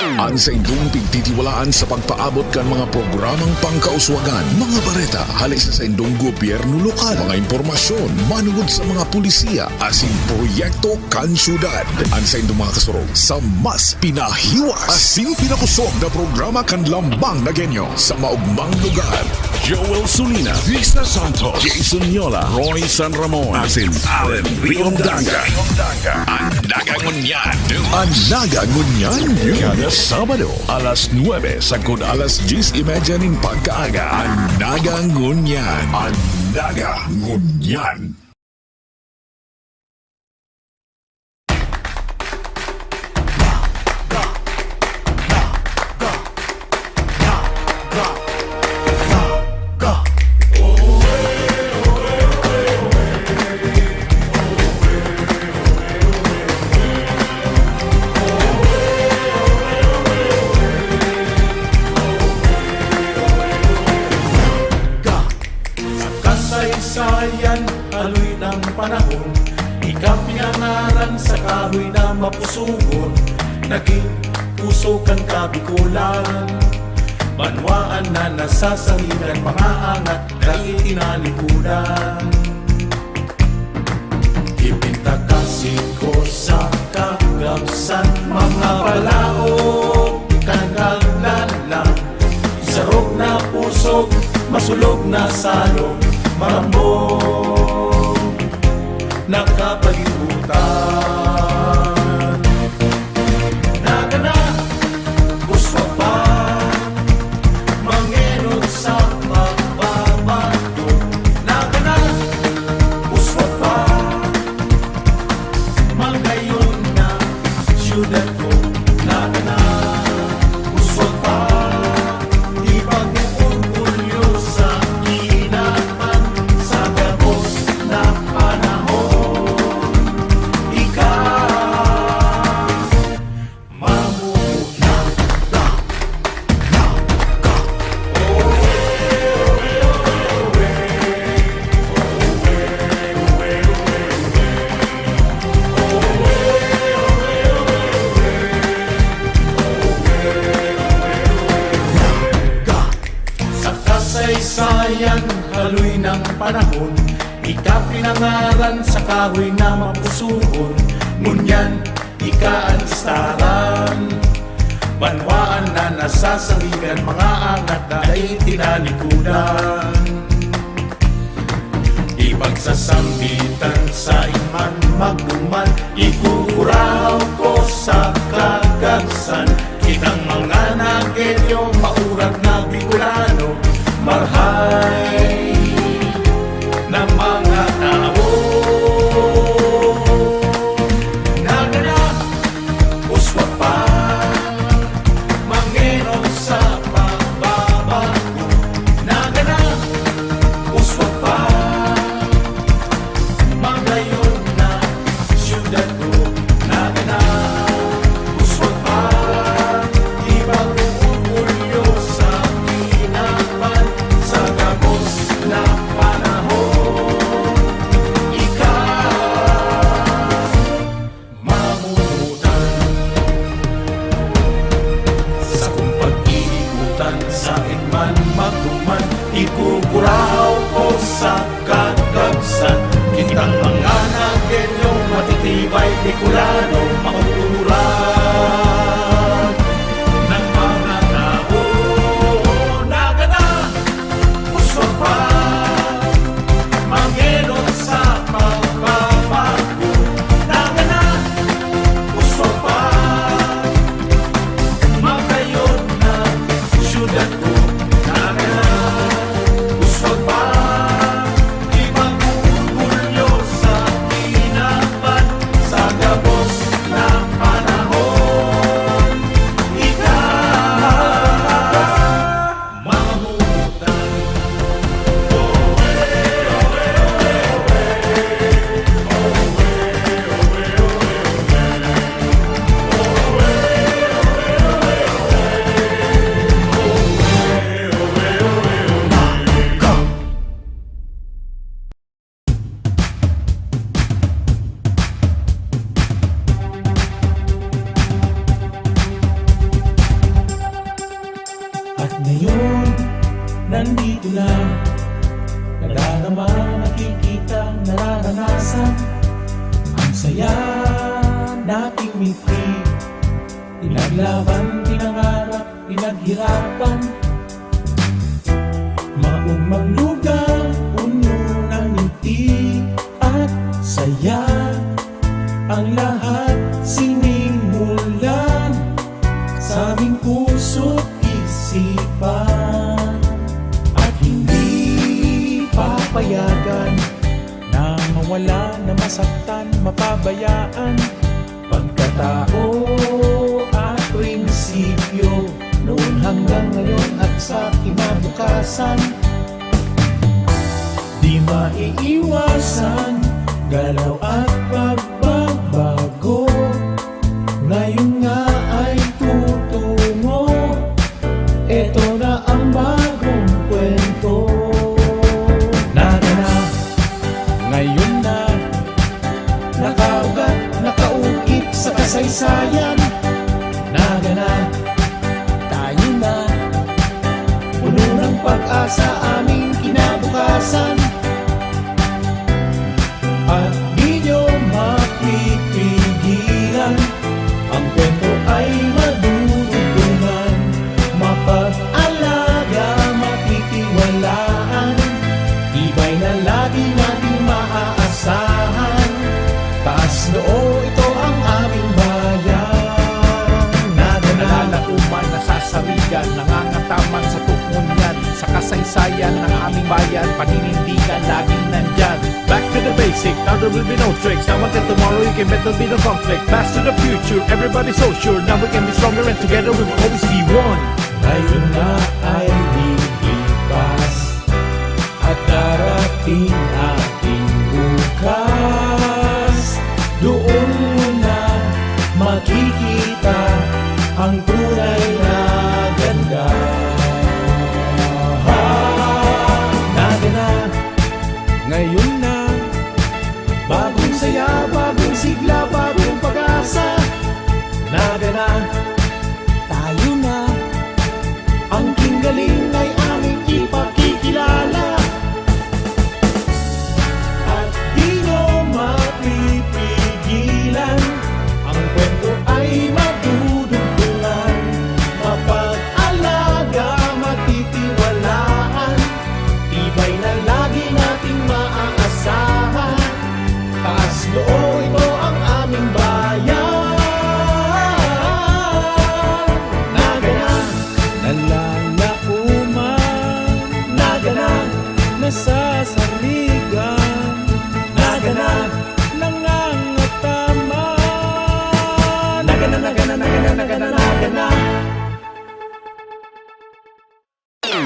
An saindong pigtitiwalaan sa pagpaabot kan mga programang pangkauswagan, mga bareta hale sa saindong gobyerno lokal, mga impormasyon manongod sa mga polisiya asin proyekto kan syudad. An saindong mga kasurog sa mas pinahiwas asin pinakosog na programa kan Lambang na Genyo sa maogmang lugar. Joel Sulina, Risa Santos, Jason Yola, Roy San Ramon, asin Allen Riondanga. An Naga Ngunyan. An Naga Ngunyan. Kada Sabado, alas nuebe sagkod alas dyes y media nin pagkaaga. An Naga Ngunyan. An Naga Ngunyan. Sa kasaysayan, haloy ng panahon, ika pinangaran sa kahoy na mapusugon, naging puso kan Kabikolan. Banwaan na nasasangigan, mga angat dai tinalikodan. Ipintakasi ko sa kagabsan, mga balaog, kagagdan lang. Sarog na pusog, masulog na salog, marambong, nakapalibutan. Nagana, uswag pa, mangenot sa pagbabago. Nagana, uswag pa, magayon na syudad ko. Nagana, uswag pa, ipag-orgulyo sa kinaban sa gabos na panahon. Ika, sa kasaysayan, haloy ng panahon, ika pinangaran sa kahoy na mapusugon. Ngunyan, ika an listaran. Banwaan na nasasangigan, mga angat na dai tinalikodan. Ipagsasambitan sa iman magduman, ikukurahaw ko sa kagabsan. Kitang mga Nagenyo, maurat na Bicolano, marhay na mga tao. Nagana, uswag pa, mangenot sa pagbabago. Nagana, uswag pa, magayon na syudad ko. Nagana, Nandito na, nadarama, nakikita, nararanasan. Ang saya nating mitri, pinaglaban, pinangarap, pinaghirapan. Maugmang lugar, puno ng ngiti at saya. Ang lahat sinimulan sa aming puso't isipan. At hindi papayagan na mawala, na masaktan, mapabayaan. Pagkatao at prinsipyo, noon hanggang ngayon at sa kinabukasan. Di maiiwasan, galaw at pagbabago. Ngayon nga ay tutungo, eto na ang bagong kwento. Nana na, ngayon na, nakaugat, nakaukit sa kasaysayan. Naga na, tayo na, puno ng pag-asa aming kinabukasan. At di nyo mapipigilan, ang kwento ay madudugtungan. Mapag-alaga, matitiwalaan, tibay na lagi nating maaasahan. Taas noo, ito ang aming bayan. Naga na, nalalaoman, nasasarigan, nangangataman sa tukmon yan. Sa kasaysayan ng aming bayan, paninindigan laging nandyan. Back to the basic, now there will be no tricks. Now until tomorrow, you can bet there'll be no conflict. Pass to the future, everybody so sure. Now we can be stronger and together we will always be one. Ngayon na ay lilipas at darating ating bukas. Doon mo na makikita ang tunay na ganda. Naga na, ngayon na, bagong saya, bagong sigla, bagong pag-asa. Naga na, tayo na, ang kinggaling ay aming ipakikilala. At di nyo mapipigilan, ang kwento ay madudugtungan. Mapag-alaga, matitiwalaan, tibay na lagi nating maaasahan. Taas noo, ito ang aming bayan. Naga na, nalalaoman. Naga na, nasasarigan. Naga na, nangangataman. Naga na, naga na, naga na, naga na, naga na.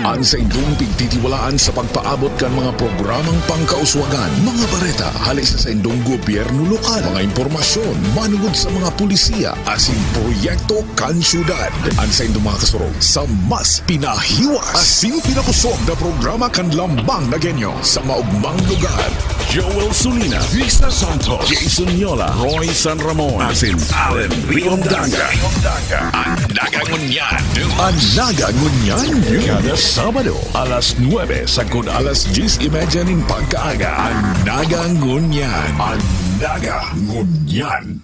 An saindong pigtitiwalaan sa pagpaabot kan mga programang pangkauswagan, mga bareta hale sa saindong gobyerno lokal, mga impormasyon manungod sa mga pulisiya asin proyekto kan syudad. An saindong mga kasurog sa mas pinahiwas asin pinakusog na programa kan Lambang na Genyo sa maugmang lugar. Joel Sulina, Risa Santos, Jason Yola, Roy San Ramon, asin Allen Riondanga. An Naga Ngunyan. An Naga Ngunyan. Kada Sabado, alas nuebe sagkod alas dyes y media nin pagkaaga. An Naga Ngunyan. An Naga Ngunyan.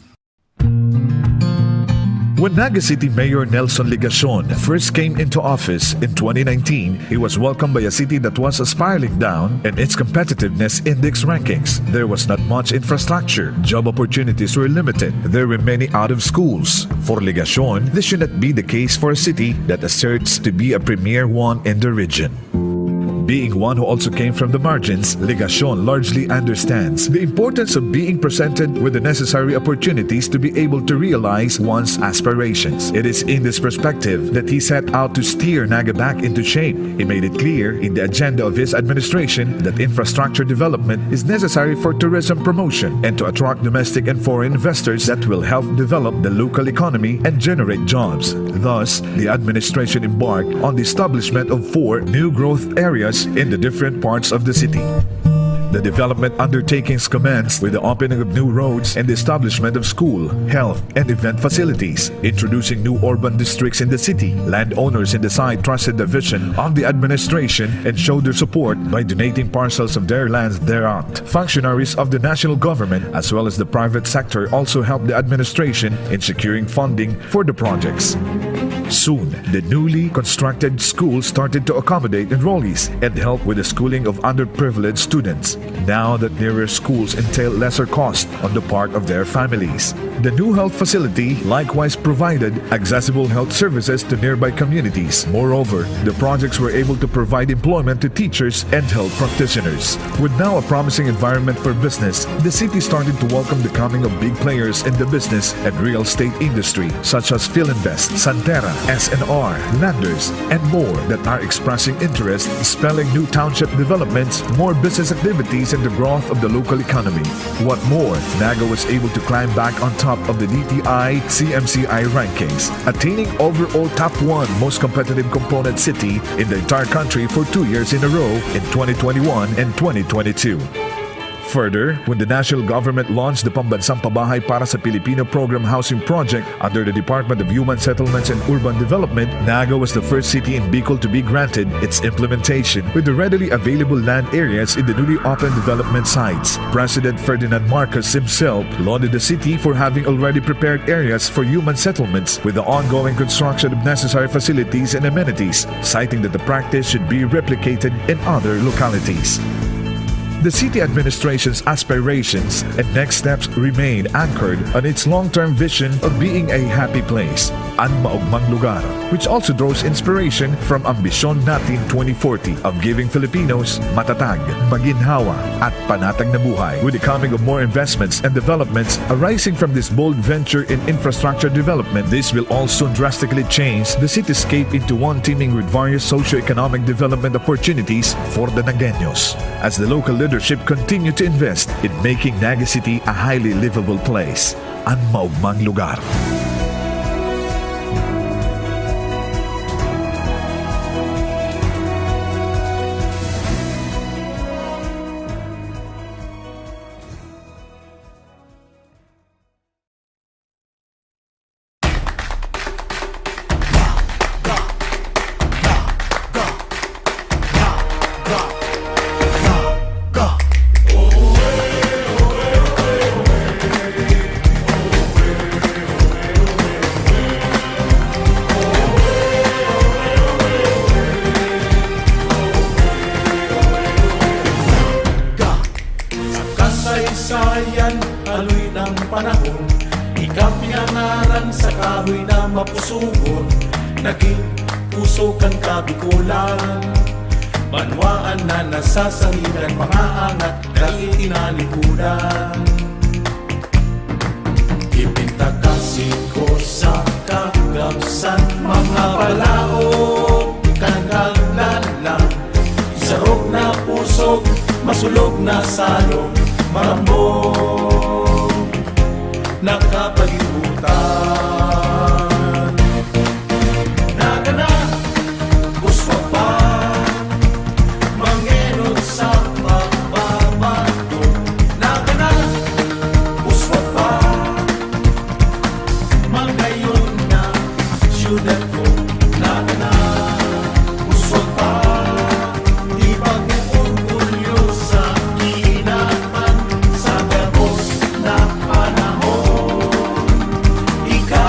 When Naga City Mayor Nelson Legacion first came into office in twenty nineteen, he was welcomed by a city that was spiraling down in its competitiveness index rankings. There was not much infrastructure, job opportunities were limited, there were many out of schools. For Legacion, this should not be the case for a city that asserts to be a premier one in the region. Being one who also came from the margins, Legacion largely understands the importance of being presented with the necessary opportunities to be able to realize one's aspirations. It is in this perspective that he set out to steer Naga back into shape. He made it clear in the agenda of his administration that infrastructure development is necessary for tourism promotion and to attract domestic and foreign investors that will help develop the local economy and generate jobs. Thus, the administration embarked on the establishment of four new growth areas in the different parts of the city. The development undertakings commenced with the opening of new roads and the establishment of school, health, and event facilities. Introducing new urban districts in the city, landowners in the site trusted the vision of the administration and showed their support by donating parcels of their lands thereon. Functionaries of the national government as well as the private sector also helped the administration in securing funding for the projects. Soon, the newly constructed school started to accommodate enrollees and help with the schooling of underprivileged students. Now that nearer schools entail lesser cost on the part of their families. The new health facility likewise provided accessible health services to nearby communities. Moreover, the projects were able to provide employment to teachers and health practitioners. With now a promising environment for business, the city started to welcome the coming of big players in the business and real estate industry, such as Filinvest, Santera, S N R, Landers, and more that are expressing interest, spelling new township developments, more business activities, and the growth of the local economy. What more, Naga was able to climb back on top of the D T I C M C I rankings, attaining overall top one most competitive component city in the entire country for two years in a row in twenty twenty-one and twenty twenty-two. Further, when the national government launched the Pambansang Pabahay para sa Pilipino Program Housing Project under the Department of Human Settlements and Urban Development, Naga was the first city in Bicol to be granted its implementation with the readily available land areas in the newly opened development sites. President Ferdinand Marcos himself lauded the city for having already prepared areas for human settlements with the ongoing construction of necessary facilities and amenities, citing that the practice should be replicated in other localities. The city administration's aspirations and next steps remain anchored on its long-term vision of being a happy place, an maogmang lugar, which also draws inspiration from Ambisyon Natin twenty forty of giving Filipinos matatag, maginhawa, at panatag na buhay. With the coming of more investments and developments arising from this bold venture in infrastructure development, this will all soon drastically change the cityscape into one teeming with various socio-economic development opportunities for the Nagueños, as the local leadership continue to invest in making Naga City a highly livable place. An maogmang lugar. Sa kasaysayan, haloy ng panahon, ika pinangaran sa kahoy na mapusugon. Naging puso kan Kabikolan, banwaan na nasasangigan, mga angat dai tinalikudan. Ipintakasi ko sa kagabsan, mga balaog kan kaglalang. Sarog na pusog, masulog na salog, marambong na kapalibutan. Nagana, uswag pa, mangenot sa pagbabago. Nagana, uswag pa, magayon na syudad ko. Nagana, uswag pa, ipag-orgulyo sa kinaban sa gabos na panahon. Ika,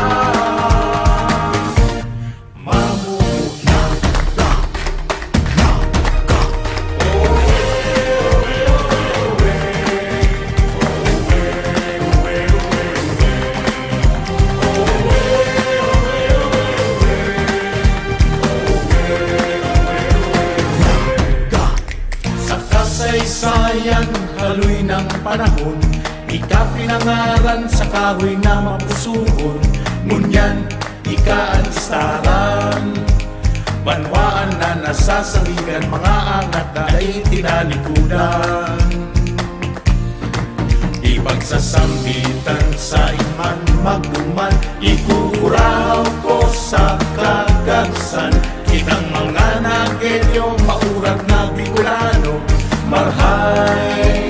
mamuno na. Sa kasaysayan, haloy ng panahon, ika pinangaran sa kahoy na mapusugon. Ngunyan, ika an listaran. Banwaan na nasasangigan, mga angat na dai tinalikudan. Ipagsasambitan sa iman magduman, ikukurahaw ko sa kagabsan. Kitang mga Nagueño, maurat na Bicolano, marhay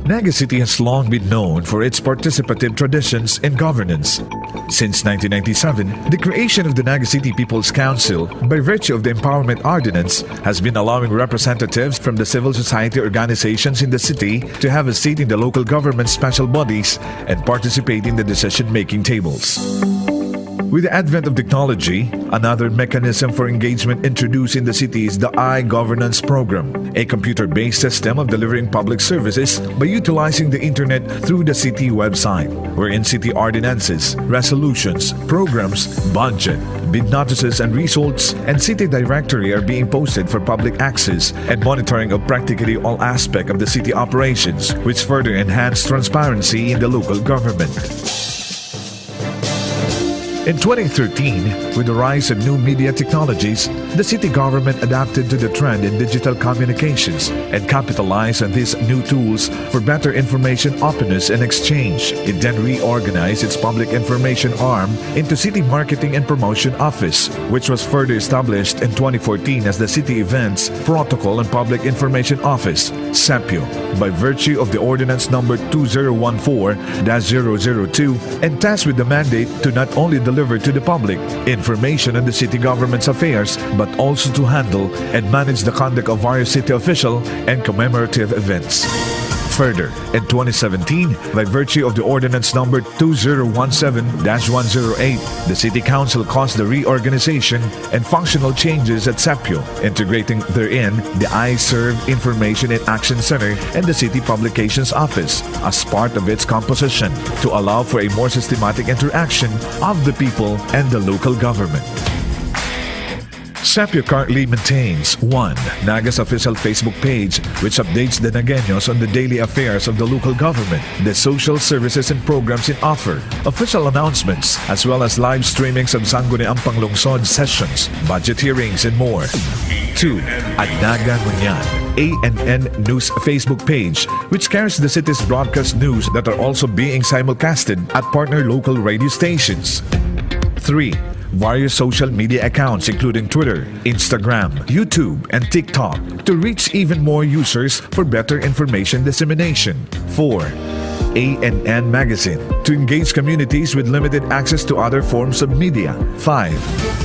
Naga City has long been known for its participative traditions in governance. Since nineteen ninety-seven, the creation of the Naga City People's Council, by virtue of the Empowerment Ordinance, has been allowing representatives from the civil society organizations in the city to have a seat in the local government special bodies and participate in the decision-making tables. With the advent of technology, another mechanism for engagement introduced in the city is the iGovernance program, a computer-based system of delivering public services by utilizing the internet through the city website, wherein city ordinances, resolutions, programs, budget, bid notices and results, and city directory are being posted for public access and monitoring of practically all aspects of the city operations, which further enhance transparency in the local government. In twenty thirteen, with the rise of new media technologies, the city government adapted to the trend in digital communications and capitalized on these new tools for better information openness and exchange. It then reorganized its public information arm into City Marketing and Promotion Office, which was further established in twenty fourteen as the City Events, Protocol and Public Information Office, SEPIO, by virtue of the Ordinance Number two zero one four dash zero zero two, and tasked with the mandate to not only deliver to the public information on the city government's affairs, but also to handle and manage the conduct of various city official and commemorative events. Further, in twenty seventeen, by virtue of the Ordinance Number two zero one seven dash one zero eight, the City Council caused the reorganization and functional changes at SEPIO, integrating therein the iServe Information and Action Center and the City Publications Office as part of its composition to allow for a more systematic interaction of the people and the local government. SEPIO currently maintains: one, Naga's official Facebook page, which updates the Nagueños on the daily affairs of the local government, the social services and programs in offer, official announcements, as well as live streamings of Sangguniang Panglungsod sessions, budget hearings, and more. Two, An Naga Ngunyan, A N N News Facebook page, which carries the city's broadcast news that are also being simulcasted at partner local radio stations. Three, various social media accounts including Twitter, Instagram, YouTube, and TikTok to reach even more users for better information dissemination. Four, A N N Magazine to engage communities with limited access to other forms of media. Five,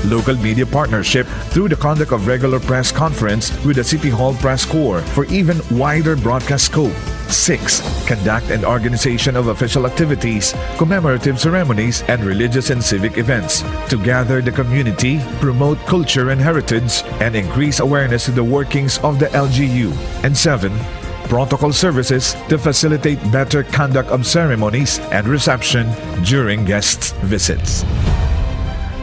local media partnership through the conduct of regular press conference with the City Hall Press Corps for even wider broadcast scope. Six, conduct and organization of official activities, commemorative ceremonies, and religious and civic events to gather the community, promote culture and heritage, and increase awareness to the workings of the L G U. And seven, protocol services to facilitate better conduct of ceremonies and reception during guests' visits.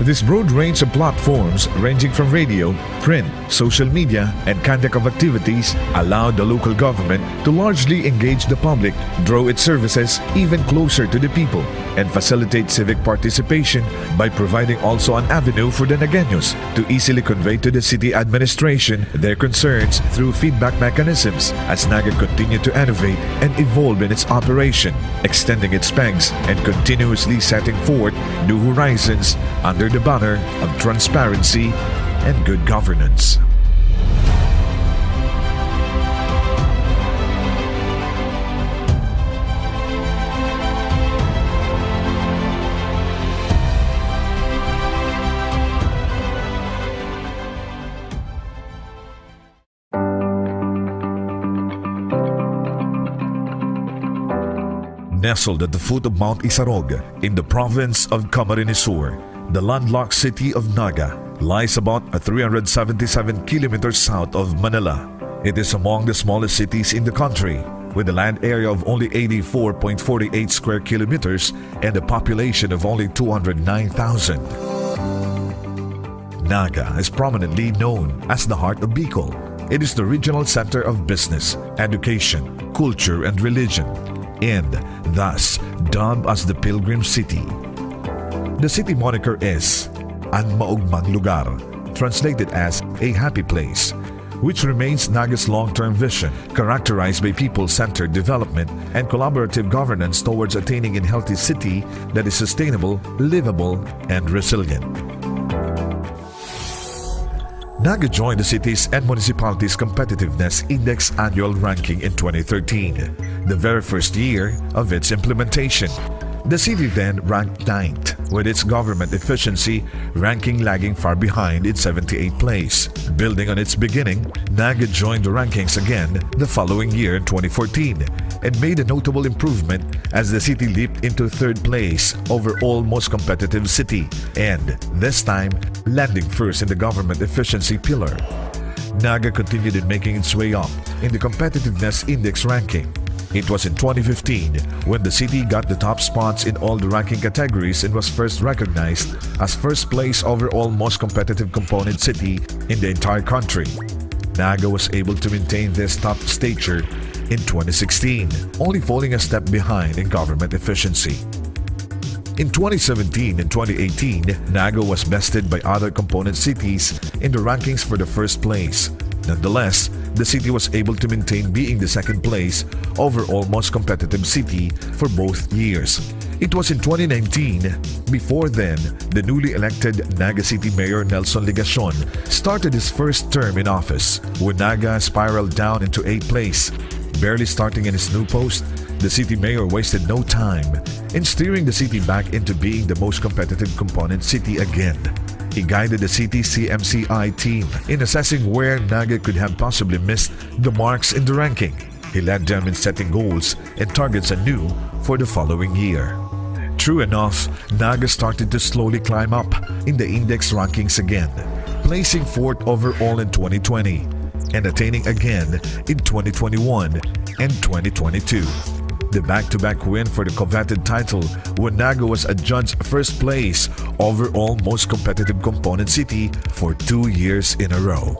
This broad range of platforms, ranging from radio, print, social media, and conduct of activities, allowed the local government to largely engage the public, draw its services even closer to the people, and facilitate civic participation by providing also an avenue for the Nagueños to easily convey to the city administration their concerns through feedback mechanisms as Naga continue to innovate and evolve in its operation, extending its pegs and continuously setting forth new horizons under the banner of transparency and good governance. Nestled at the foot of Mount Isarog, in the province of Camarines Sur, the landlocked city of Naga lies about three hundred seventy-seven kilometers south of Manila. It is among the smallest cities in the country, with a land area of only eighty-four point four eight square kilometers and a population of only two hundred nine thousand. Naga is prominently known as the heart of Bicol. It is the regional center of business, education, culture, and religion, and thus dubbed as the Pilgrim City. The city moniker is An Maogmang Lugar, translated as a happy place, which remains Naga's long-term vision, characterized by people-centered development and collaborative governance towards attaining a healthy city that is sustainable, livable, and resilient. Naga joined the Cities and Municipalities Competitiveness Index annual ranking in twenty thirteen, the very first year of its implementation. The city then ranked ninth, with its government efficiency ranking lagging far behind in seventy-eighth place. Building on its beginning, Naga joined the rankings again the following year in twenty fourteen and made a notable improvement as the city leaped into third place overall most competitive city, and this time, landing first in the government efficiency pillar. Naga continued in making its way up in the competitiveness index ranking. It was in twenty fifteen when the city got the top spots in all the ranking categories and was first recognized as first place overall most competitive component city in the entire country. Naga was able to maintain this top stature in twenty sixteen, only falling a step behind in government efficiency. In twenty seventeen and twenty eighteen, Naga was bested by other component cities in the rankings for the first place. Nonetheless, the city was able to maintain being the second place overall most competitive city for both years. It was in twenty nineteen, before then, the newly elected Naga City Mayor Nelson Legacion started his first term in office, when Naga spiraled down into eighth place. Barely starting in his new post, the city mayor wasted no time in steering the city back into being the most competitive component city again. He guided the city C M C I team in assessing where Naga could have possibly missed the marks in the ranking. He led them in setting goals and targets anew for the following year. True enough, Naga started to slowly climb up in the index rankings again, placing fourth overall in twenty twenty and attaining again in twenty twenty-one and twenty twenty-two. The back-to-back win for the coveted title, when Naga was adjudged first place overall most competitive component city for two years in a row.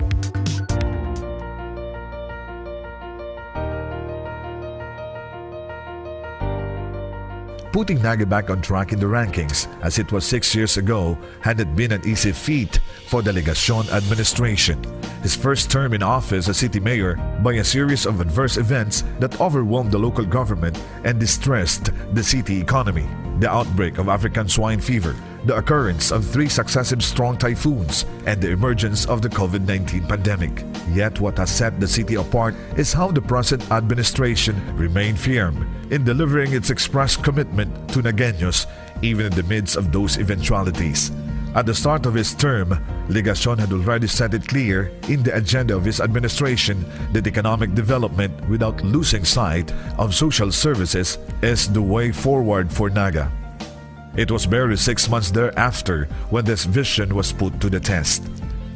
Putting Naga back on track in the rankings, as it was six years ago, had not been an easy feat for the Legacion administration. His first term in office as city mayor, by a series of adverse events that overwhelmed the local government and distressed the city economy, the outbreak of African swine fever, the occurrence of three successive strong typhoons, and the emergence of the COVID nineteen pandemic. Yet what has set the city apart is how the present administration remained firm in delivering its expressed commitment to Nagueños, even in the midst of those eventualities. At the start of his term, Legacion had already set it clear in the agenda of his administration that economic development without losing sight of social services is the way forward for Naga. It was barely six months thereafter when this vision was put to the test.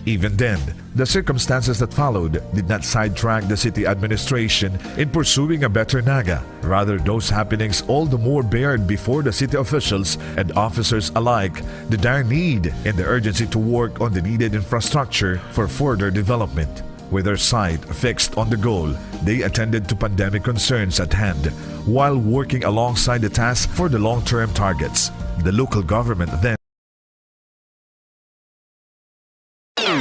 Even then, the circumstances that followed did not sidetrack the city administration in pursuing a better Naga. Rather, those happenings all the more bared before the city officials and officers alike the dire need and the urgency to work on the needed infrastructure for further development. With their sight fixed on the goal, they attended to pandemic concerns at hand while working alongside the task for the long-term targets. The local government then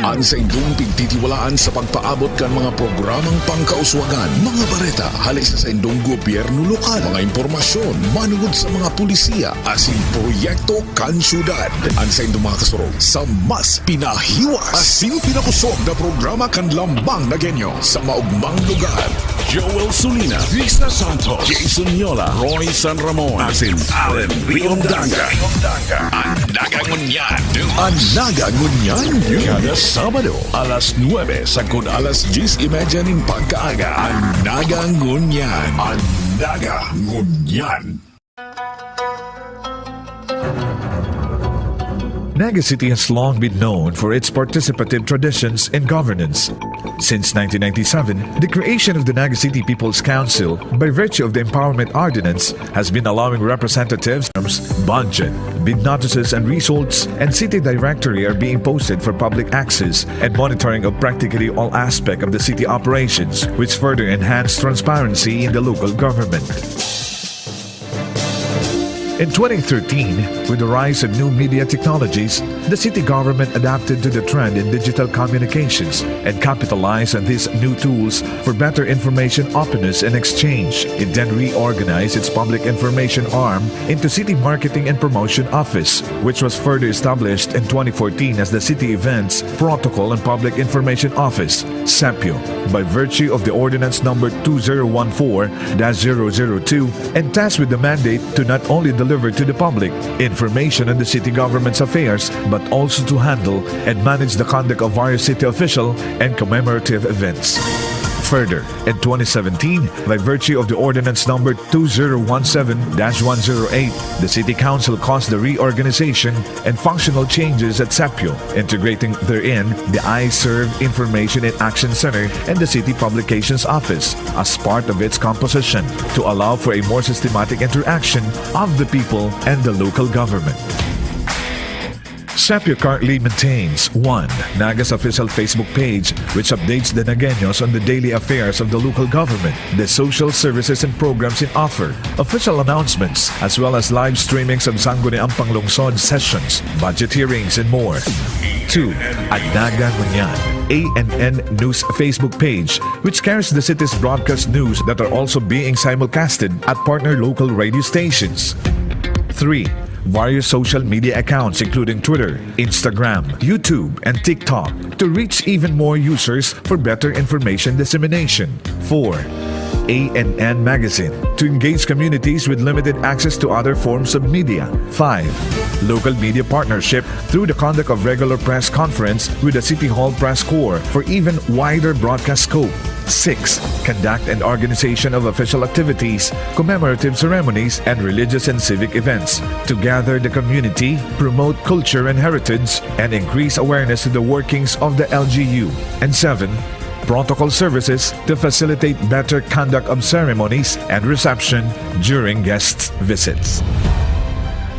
An saindong pigtitiwalaan sa pagpaabot kan mga programang pangkauswagan, mga bareta hali sa saindong gobyerno lokal, mga impormasyon manungod sa mga pulisiya asin proyekto kan syudad. An saindong mga kasurog sa mas pinahiwas asin pinakusog na programa kan Lambang Nagueño sa maugmang lugar. Joel Sulina, Risa Santos, Jason Yola, Roy San Ramon, asin Allen Riondanga. An Naga Ngunyan News. An Naga Ngunyan News. Kada Sabado, alas nuebe sagkod alas dyes y media nin pagkaaga. An Naga Ngunyan. An Naga Ngunyan. Naga City has long been known for its participative traditions in governance. Since nineteen ninety-seven, the creation of the Naga City People's Council, by virtue of the Empowerment Ordinance, has been allowing representatives, budget, bid notices and results, and city directory are being posted for public access and monitoring of practically all aspects of the city operations, which further enhance transparency in the local government. In twenty thirteen, with the rise of new media technologies, the city government adapted to the trend in digital communications and capitalized on these new tools for better information openness and exchange. It then reorganized its public information arm into City Marketing and Promotion Office, which was further established in twenty fourteen as the City Events, Protocol and Public Information Office, CEPIO, by virtue of the Ordinance Number two zero one four dash zero zero two, and tasked with the mandate to not only deliver to the public information on the city government's affairs, but also to handle and manage the conduct of various city official and commemorative events. Further, in twenty seventeen, by virtue of the Ordinance Number two zero one seven dash one zero eight, the City Council caused the reorganization and functional changes at CEPIO, integrating therein the iServe Information and Action Center and the City Publications Office as part of its composition to allow for a more systematic interaction of the people and the local government. CEPIO currently maintains one Nagas official Facebook page, which updates the Nagueños on the daily affairs of the local government, the social services and programs in offer, official announcements, as well as live streamings of Sangguniang Panglungsod sessions, budget hearings, and more. Two, An Naga Ngunyan, A N N News Facebook page, which carries the city's broadcast news that are also being simulcasted at partner local radio stations. Three, various social media accounts including Twitter, Instagram, YouTube, and TikTok to reach even more users for better information dissemination. Four, A N N Magazine to engage communities with limited access to other forms of media. Five, local media partnership through the conduct of regular press conference with the City Hall Press Corps for even wider broadcast scope. Six, conduct and organization of official activities, commemorative ceremonies, and religious and civic events to gather the community, promote culture and heritage, and increase awareness to the workings of the L G U. And seven, protocol services to facilitate better conduct of ceremonies and reception during guests' visits.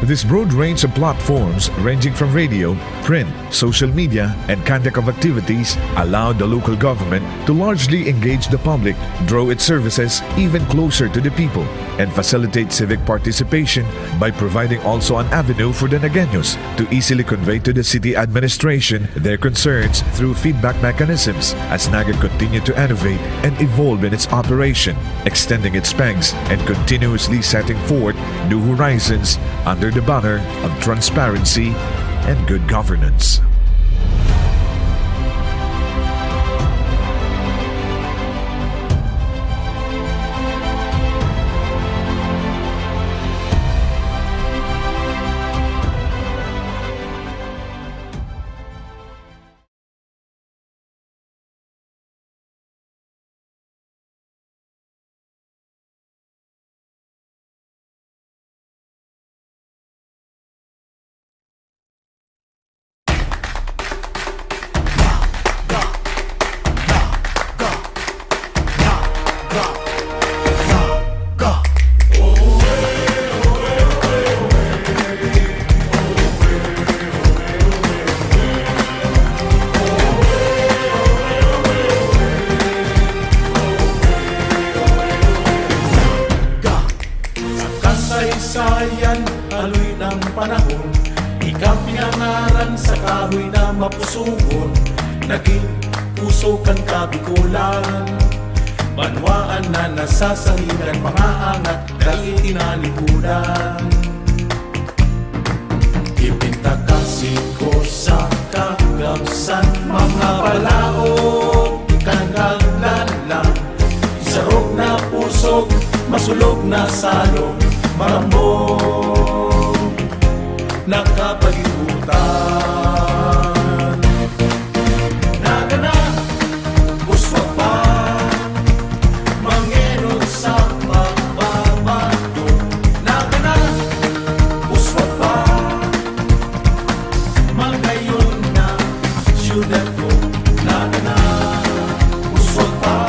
This broad range of platforms, ranging from radio, print, social media, and conduct of activities, allowed the local government to largely engage the public, draw its services even closer to the people, and facilitate civic participation by providing also an avenue for the Nagueños to easily convey to the city administration their concerns through feedback mechanisms as Naga continue to innovate and evolve in its operation, extending its pegs and continuously setting forth new horizons under the banner of transparency and good governance. Sa kasaysayan, haloy ng panahon, ika pinangaran sa kahoy na mapusugon. Naging puso kan Kabikolan, banwaan na nasasangigan, mga angat, dai tinalikudan. Ipinta kan singko sa kagamsan, mga balaog, ikan kaglalang. Sarog na pusog, masulog na salog, marambong na kapalibutan. Nagana, uswag pa, mangenot sa pagbabago. Nagana, uswag pa, magayon na syudad ko. Nagana, uswag pa,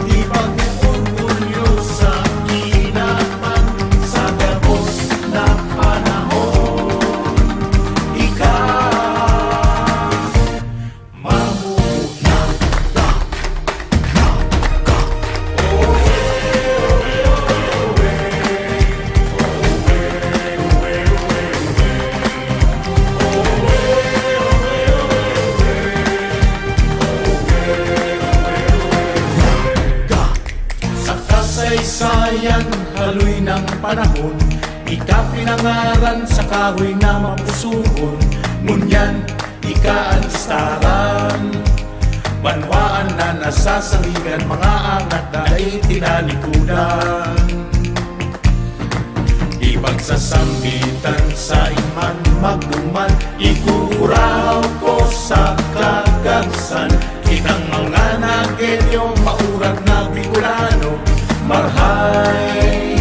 ipag-orgulyo sa kinaban sa gabos na panahon. Ika Haloy ng panahon, ika pinangaran sa kahoy na mapusuon, ngunyan ika an staran. Banwaan na nasasangigan, mga angat na dai tinalikudan. Ipagsasambitan sa iman magduman, ikukuraw ko sa kakabsan. Kitang mga Nagueño, maurat na Bicolano, marhay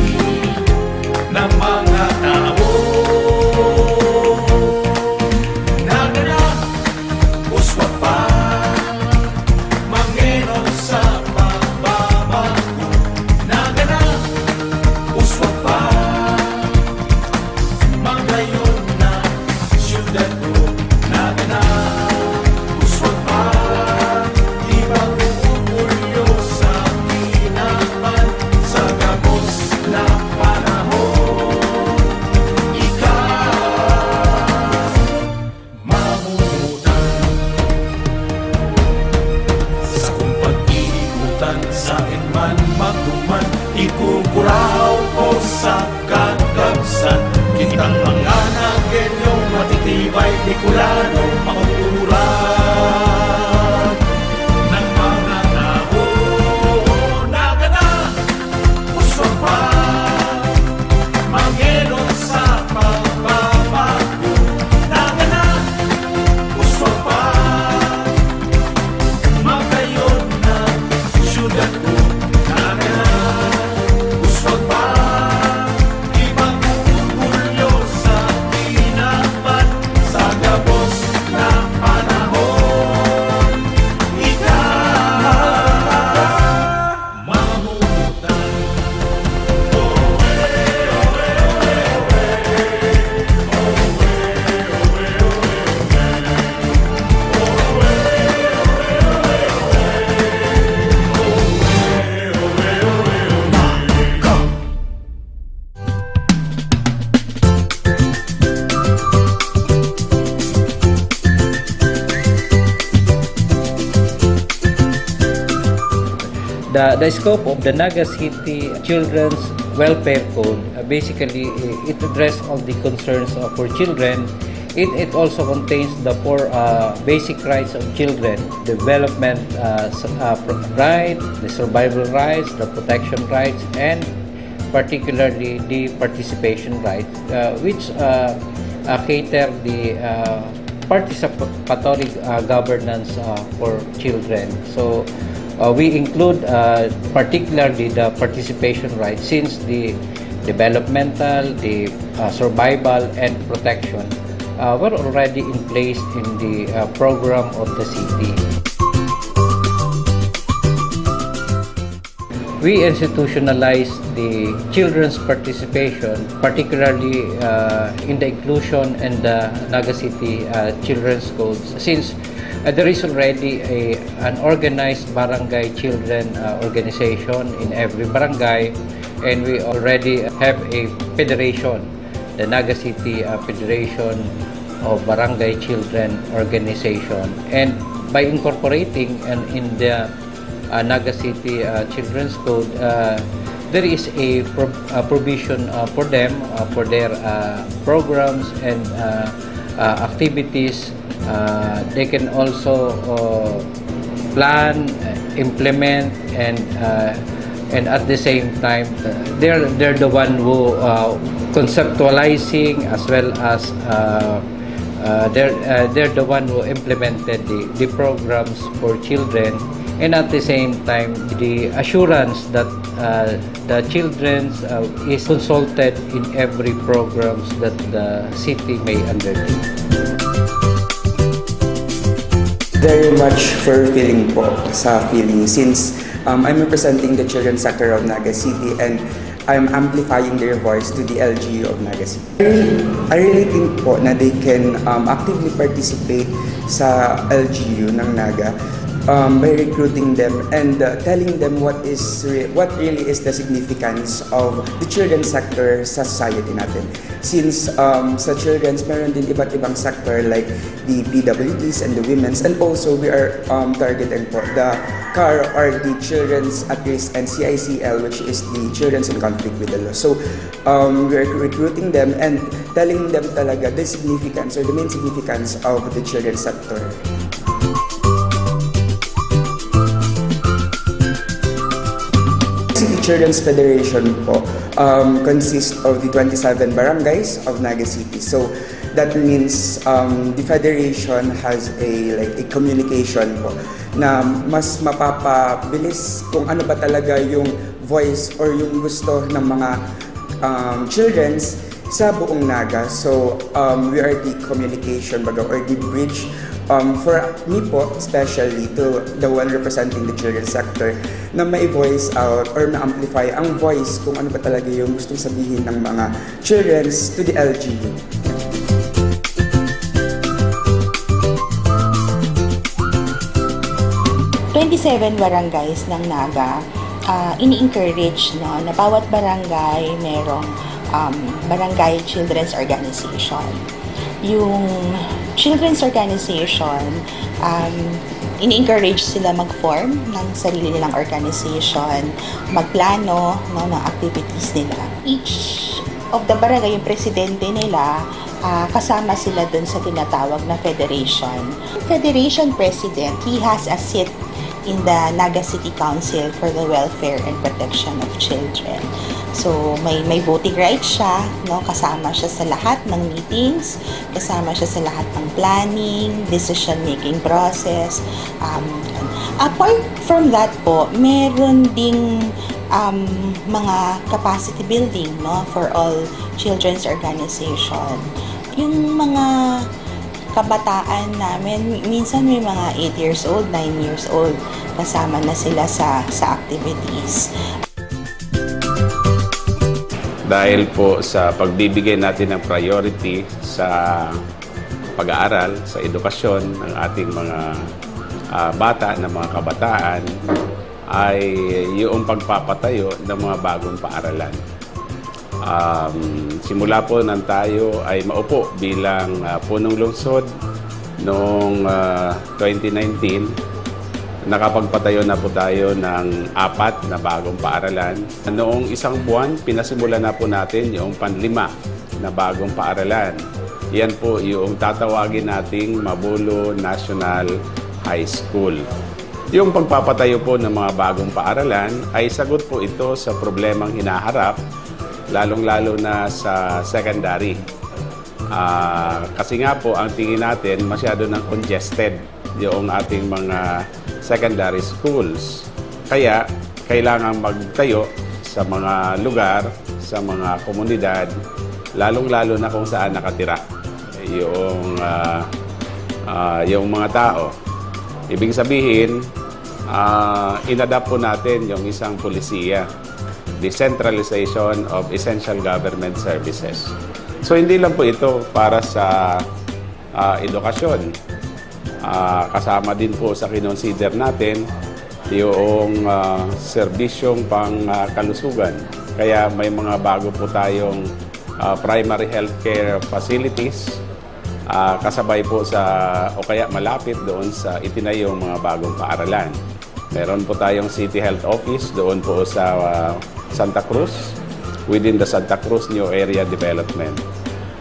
na mga tao. Nagana, uswag pa, mangenon sa pagbabago. Nagana, uswag pa, magayon na syudad ko. Nagana, uswag pa, ipag-uugulyo sa kinaban, sa gabos na panahon. Ika, mabubutan. Sa kung pag-iikutan, sa man magduman, ikukuraw ko sa kakabsan. Kitang mga Nagueño, matitibay, Bicolano, makukuran ng mga tao. Nagana, uswag pa, mangenon sa pagbabago. Nagana, uswag pa, magayon na syudad ko. Nagana, uswag pa, ipag-uugulyo sa kinaban, sa gabos na panahon. Ika, mamutan. The, the scope of the Naga City Children's Welfare Code, uh, basically, i-, it addresses all the concerns, uh, for children. It, it also contains the four, uh, basic rights of children: development, uh, s-, uh, pro-, right, the survival rights, the protection rights, and particularly the participation rights, uh, which, uh, uh, cater the, uh, participatory, uh, governance, uh, for children. So, uh, we include, uh, particularly the participation rights, since the developmental, the, uh, survival, and protection, uh, were already in place in the, uh, program of the city. We institutionalize the children's participation, particularly, uh, in the inclusion and the Naga City, uh, Children's Codes, since, uh, there is already a, an organized barangay children, uh, organization in every barangay, and we already have a federation, the Naga City, uh, Federation of Barangay Children Organization. And by incorporating and in the, uh, Naga City, uh, Children's Code, uh, there is a pro-, a provision, uh, for them, uh, for their, uh, programs and, uh, uh, activities. Uh, they can also, uh, plan, uh, implement, and, uh, and at the same time, uh, they're, they're the one who, uh, conceptualizing as well as, uh, uh, they're, uh, they're the one who implemented the, the programs for children, and at the same time, the assurance that, uh, the children, uh, is consulted in every programs that the city may undertake. Very much fulfilling po sa feeling since, um, I'm representing the children's sector of Naga City and I'm amplifying their voice to the L G U of Naga City. I really, I really think po na they can, um, actively participate sa L G U ng Naga um, by recruiting them and uh, telling them what is re- what really is the significance of the children's sector sa society natin. Since um, sa children's, meron din iba't ibang sector like the P W Ds and the women's, and also we are um, targeting po the CAR or the Children's at Risk and C I C L, which is the Children's in Conflict with the Law. So um, we are recruiting them and telling them talaga the significance or the main significance of the children's sector. City Children's Federation po um, consists of the twenty-seven barangays of Naga City. So that means um, the federation has a like a communication po na mas mapapabilis kung ano ba talaga yung voice or yung gusto ng mga um, children's sa buong Naga. So, um, we are the communication baga or the bridge um, for me po, especially to the one representing the children's sector, na may voice out or ma-amplify ang voice kung ano ba talaga yung gustong sabihin ng mga children's to the L G U. Twenty-seven barangays ng Naga, ah, ini-encourage, no, na bawat barangay merong, um, barangay children's organization. Yung children's organization, um, ini-encourage sila mag-form ng sarili nilang organization, magplano, no, ng activities nila. Each of the barangay, yung presidente nila, ah, kasama sila dun sa tinatawag na federation. Federation president, he has a seat in the Naga City Council for the Welfare and Protection of Children. So, may, may voting rights siya, no? Kasama siya sa lahat ng meetings, kasama siya sa lahat ng planning, decision-making process. Um, apart from that po, meron ding um, mga capacity building, no, for all children's organization. Yung mga kabataan namin, mi- minsan may mga eight years old, nine years old, kasama na sila sa, sa activities. Dahil po sa pagbibigay natin ng priority sa pag-aaral, sa edukasyon ng ating mga ah, bata, ng mga kabataan, ay yung pagpapatayo ng mga bagong paaralan. Um, simula po nang tayo ay maupo bilang ah, punong lungsod noong ah, twenty nineteen, nakapagpatayo na po tayo ng apat na bagong paaralan. Noong isang buwan, pinasimulan na po natin yung panlima na bagong paaralan. Yan po yung tatawagin nating Mabulo National High School. Yung pagpapatayo po ng mga bagong paaralan ay sagot po ito sa problemang hinaharap, lalong-lalo na sa secondary. Ah, kasi nga po, ang tingin natin, masyado nang congested yung ating mga secondary schools. Kaya, kailangan magtayo sa mga lugar, sa mga komunidad, lalong-lalo na kung saan nakatira yung, ah, ah, yung mga tao. Ibig sabihin, ah, inadapt po natin yung isang polisiya, Decentralization of Essential Government Services. So, hindi lang po ito para sa ah, edukasyon. Ah, kasama din po sa kinonsider natin yung ah, serbisyong pang ah, kalusugan. Kaya may mga bago po tayong ah, primary healthcare facilities ah, kasabay po sa o kaya malapit doon sa itinayong mga bagong paaralan. Meron po tayong City Health Office doon po sa ah, Santa Cruz, within the Santa Cruz New Area Development.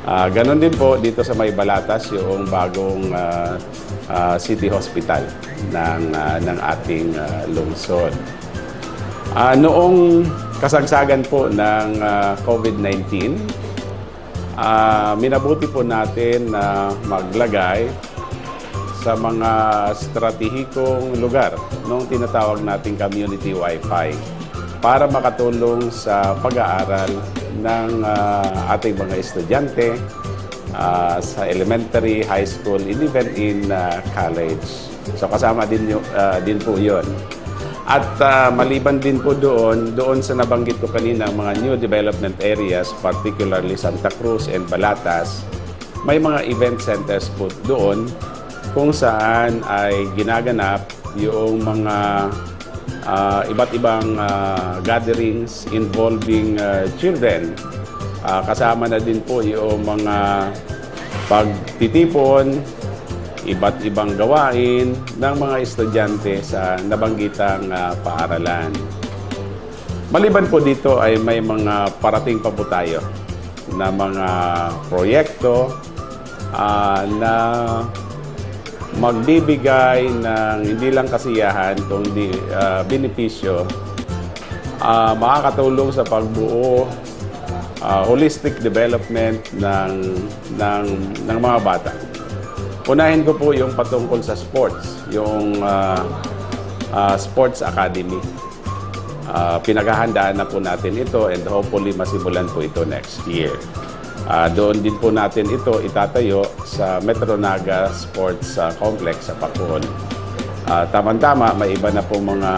Ah, ganun din po dito sa may Balatas, yung bagong ah, ah, City Hospital ng, ah, ng ating ah, lungsod. Ah, noong kasagsagan po ng ah, COVID nineteen, ah, minabuti po natin na maglagay sa mga estratehikong lugar nung tinatawag nating community wifi para makatulong sa pag-aaral ng ah, ating mga estudyante ah, sa elementary, high school, and even in ah, college. So kasama din, yu- ah, din po yon. At ah, maliban din po doon, doon sa nabanggit ko kanina, mga new development areas, particularly Santa Cruz and Balatas, may mga event centers po doon kung saan ay ginaganap yung mga, ah, iba't ibang, ah, gatherings involving, ah, children. Ah, kasama na din po yung mga pagtitipon, iba't ibang gawain ng mga estudyante sa nabanggitang, ah, paaralan. Maliban po dito ay may mga parating pa po tayo na mga proyekto, ah, na magbibigay ng hindi lang kasiyahan kundi, ah, benepisyo, ah, makakatulong sa pagbuo, ah, holistic development ng, ng, ng mga bata. Unahin ko po yung patungkol sa sports, yung, ah, ah, sports academy. Ah, pinaghahandaan na po natin ito and hopefully masimulan po ito next year. Ah, doon din po natin ito itatayo sa Metro Naga Sports, ah, Complex sa Pacol. Ah, tama-tama, may iba na pong mga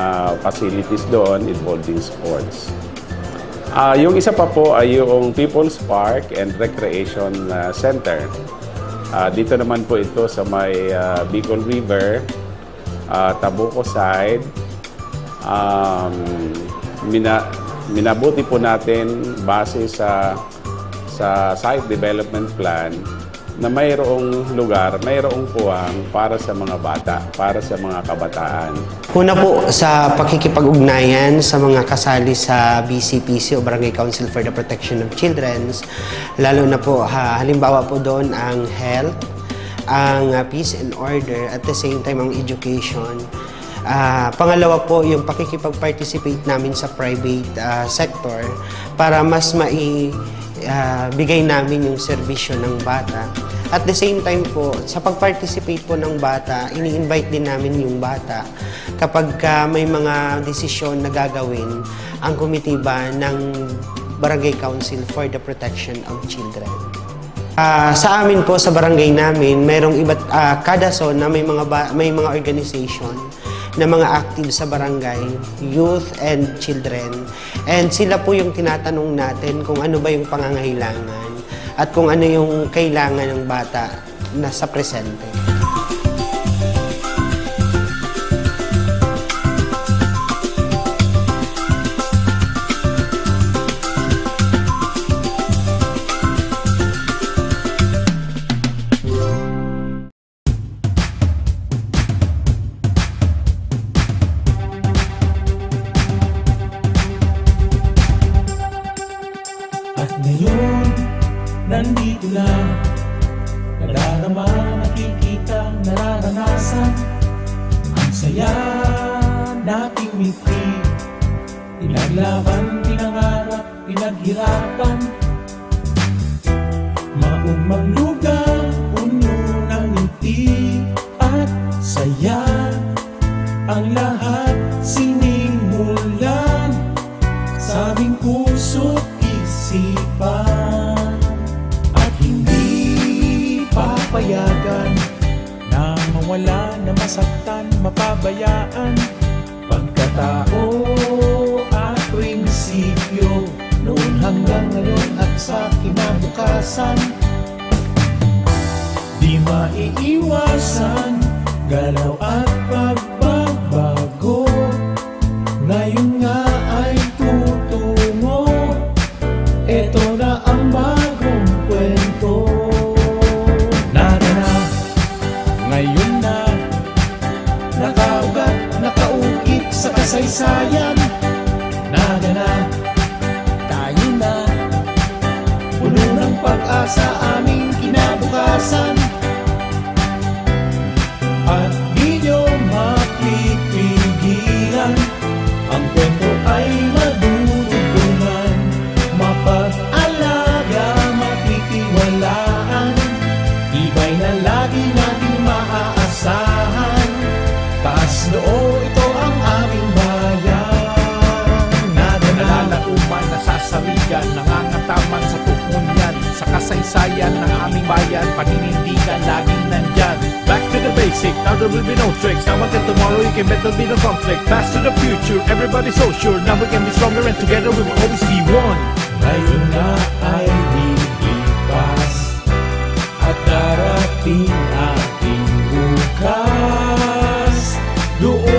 facilities doon involving sports. Ah, yung isa pa po ay yung People's Park and Recreation, ah, Center. Ah, dito naman po ito sa may, ah, Bicol River, ah, Tabuco side. Um, mina-, minabuti po natin base sa, sa site development plan na mayroong lugar, mayroong puwang para sa mga bata, para sa mga kabataan. Una po, sa pakikipag-ugnayan sa mga kasali sa B C P C o Barangay Council for the Protection of Children's, lalo na po, ha-, halimbawa po doon ang health, ang, ah, peace and order, at the same time ang education. Ah, pangalawa po, yung pakikipag-participate namin sa private, ah, sector para mas mai-, ah, bigay namin yung serbisyo ng bata. At the same time po, sa pag-participate po ng bata, ini-invite din namin yung bata kapag ka may mga desisyon na gagawin ang komitiba ng Barangay Council for the Protection of Children. Ah, sa amin po, sa barangay namin, merong iba't, ah, kada zone na may mga ba-, may mga organization na mga active sa barangay, youth and children. And sila po yung tinatanong natin kung ano ba yung pangangailangan at kung ano yung kailangan ng bata na sa presente. At ngayon, nandito na. Nadarama, nakikita, nararanasan. Ang saya nating mitri. Pinaglaban, pinangarap, pinaghirapan. Maong maglugaw, puno ng ngiti at saya. Ang lahat sinimulan sa aming puso't isipan. At hindi papayagan na mawala, na masaktan, mapabayaan. Pagkatao at prinsipyo, noon hanggang ngayon at sa kinabukasan. Di maiiwasan, galaw at pagbabago. Ngayon nga ay tutungo. Eto na ang bagong kwento. Nada na, ngayon na, nakaugat, nakaukit sa kasaysayan. Nada na, tayo na, puno ng pag-asa aming kinabukasan. At di nyo mapipigilan, ang kwento ay madudugtungan, mapag-alaga, matitiwalaan, tibay na lagi nating maaasahan. Taas noo, ito ang aming bayan. Nada na, nalalaoman, nasasarigan, nangangataman sa tukmon yan. Sa kasaysayan ng aming bayan, paninindigan, laging nandyan. Back to the basic, now there will be no tricks. Now until tomorrow, you can bet there'll be no conflict. Past to the future, everybody's so sure. Now we can be stronger and together we will always be one. Ngayon na ay lilipas at darating ating bukas. Doon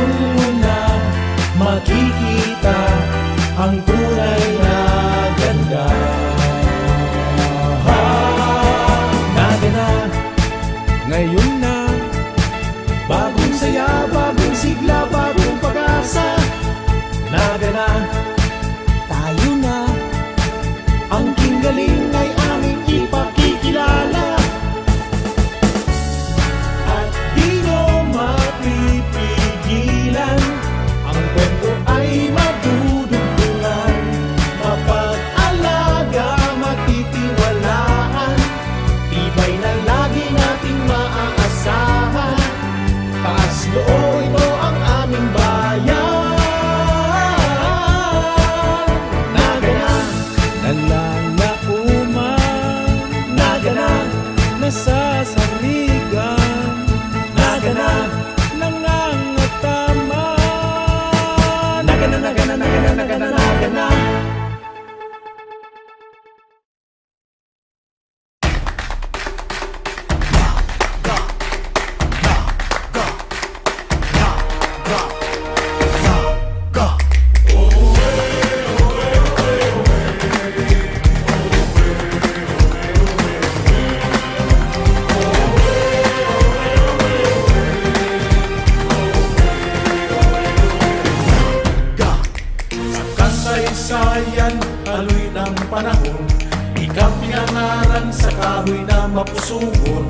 Tan sa kahoy na mapusogon,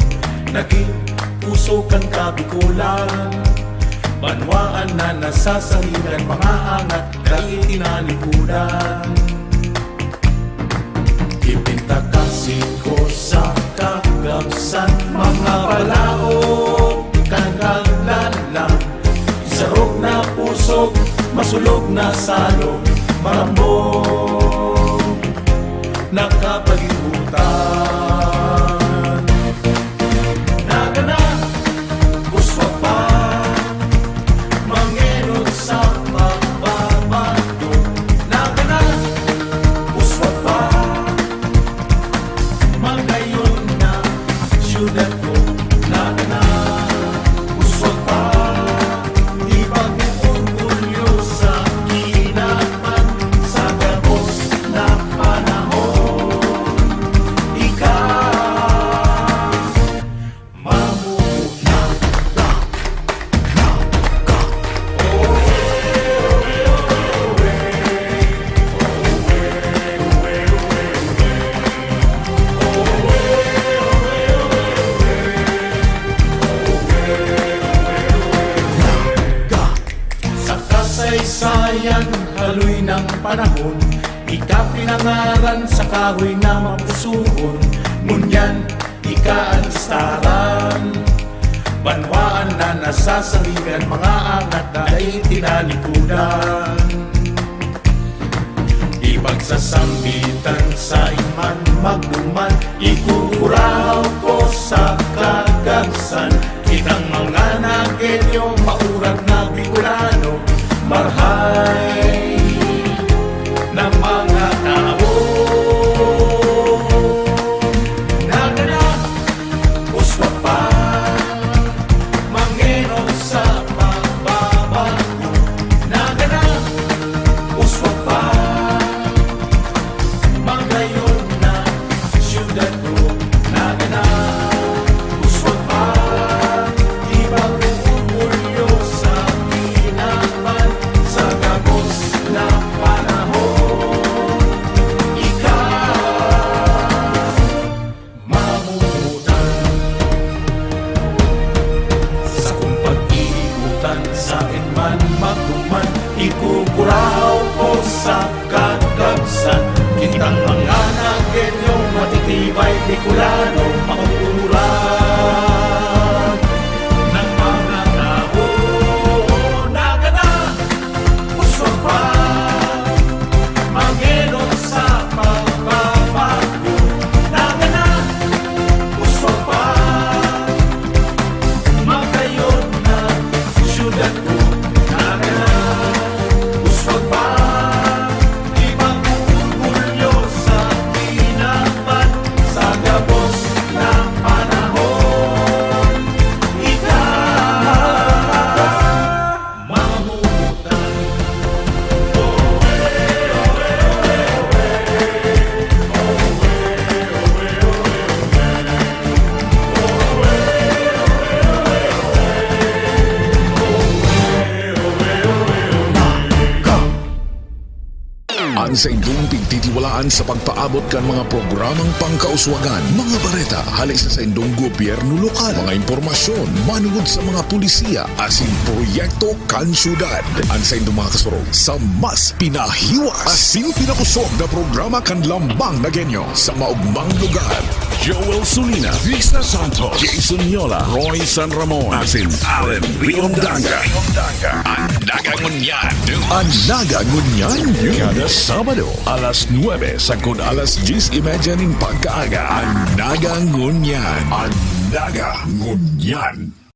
nagin puso kan Kabikolan. Banwaan na nasasangigan, mga angat dai tinalikodan. Ipintakasi ko sa kagabsan, mga balaog kan kaglalang. Sarog na pusog, masulog na salog, malambong na kapalibutan. Nagana, uswag pa, mangenot sa pagbabago. Nagana, uswag pa, magayon na syudad ko. Nagana, uswag pa, ipag-orgulyo sa kinaban sa gabos na panahon. Ika, mamuta. Sa kasaysayan, haloy ng panahon, ika pinangaran sa kahoy na mapusugon. Ngunyan, ika an listaran. Banwaan na nasasangigan, mga angat na dai tinalikodan. Ipagsasambitan sa iman magduman, ikukurahaw ko sa kagabsan. Kitang mga Nagueño, maurag na Bicolano, marhay na mga tao. Nagana, uswag pa, mangenot sa pagbabago. Nagana, uswag pa, magayon na syudad ko. Nagana, uswag pa, ipag-orgulyo sa kinaban sa gabos na panahon. Ika, mamutan. Sakong pag-iigotan, saen man magduman, ikukurahaw ko sa kagabsan. Kitang mga Nagueño, matitibay Bicolano, makukuran ng mga tao. Nagana, uswag pa, mangenot sa pagbabago. Nagana, uswag pa, magayon na syudad ko. Nagana, uswag pa, ipag-orgulyo sa kinaban sa gabos na panahon. Ika, mamutan. An saindong pigtitiwalaan sa pagpaabot kan mga programang pangkauswagan, mga bareta hale sa saindong gobyerno lokal, mga impormasyon manongod sa mga pulisiya asin proyekto kan syudad. An saindong mga kasurog sa mas pinahiwas asin pinakosog na programa kan Lambang na Genyo sa maogmang lugar. Joel Sulina, Risa Santos, Jason Yola, Roy San Ramon, asin Allen Riondanga. An Naga Ngunyan. An Naga Ngunyan. Kada Sabado, alas nuebe sagkod alas dyes y media nin pagkaaga. An Naga Ngunyan. An Naga Ngunyan.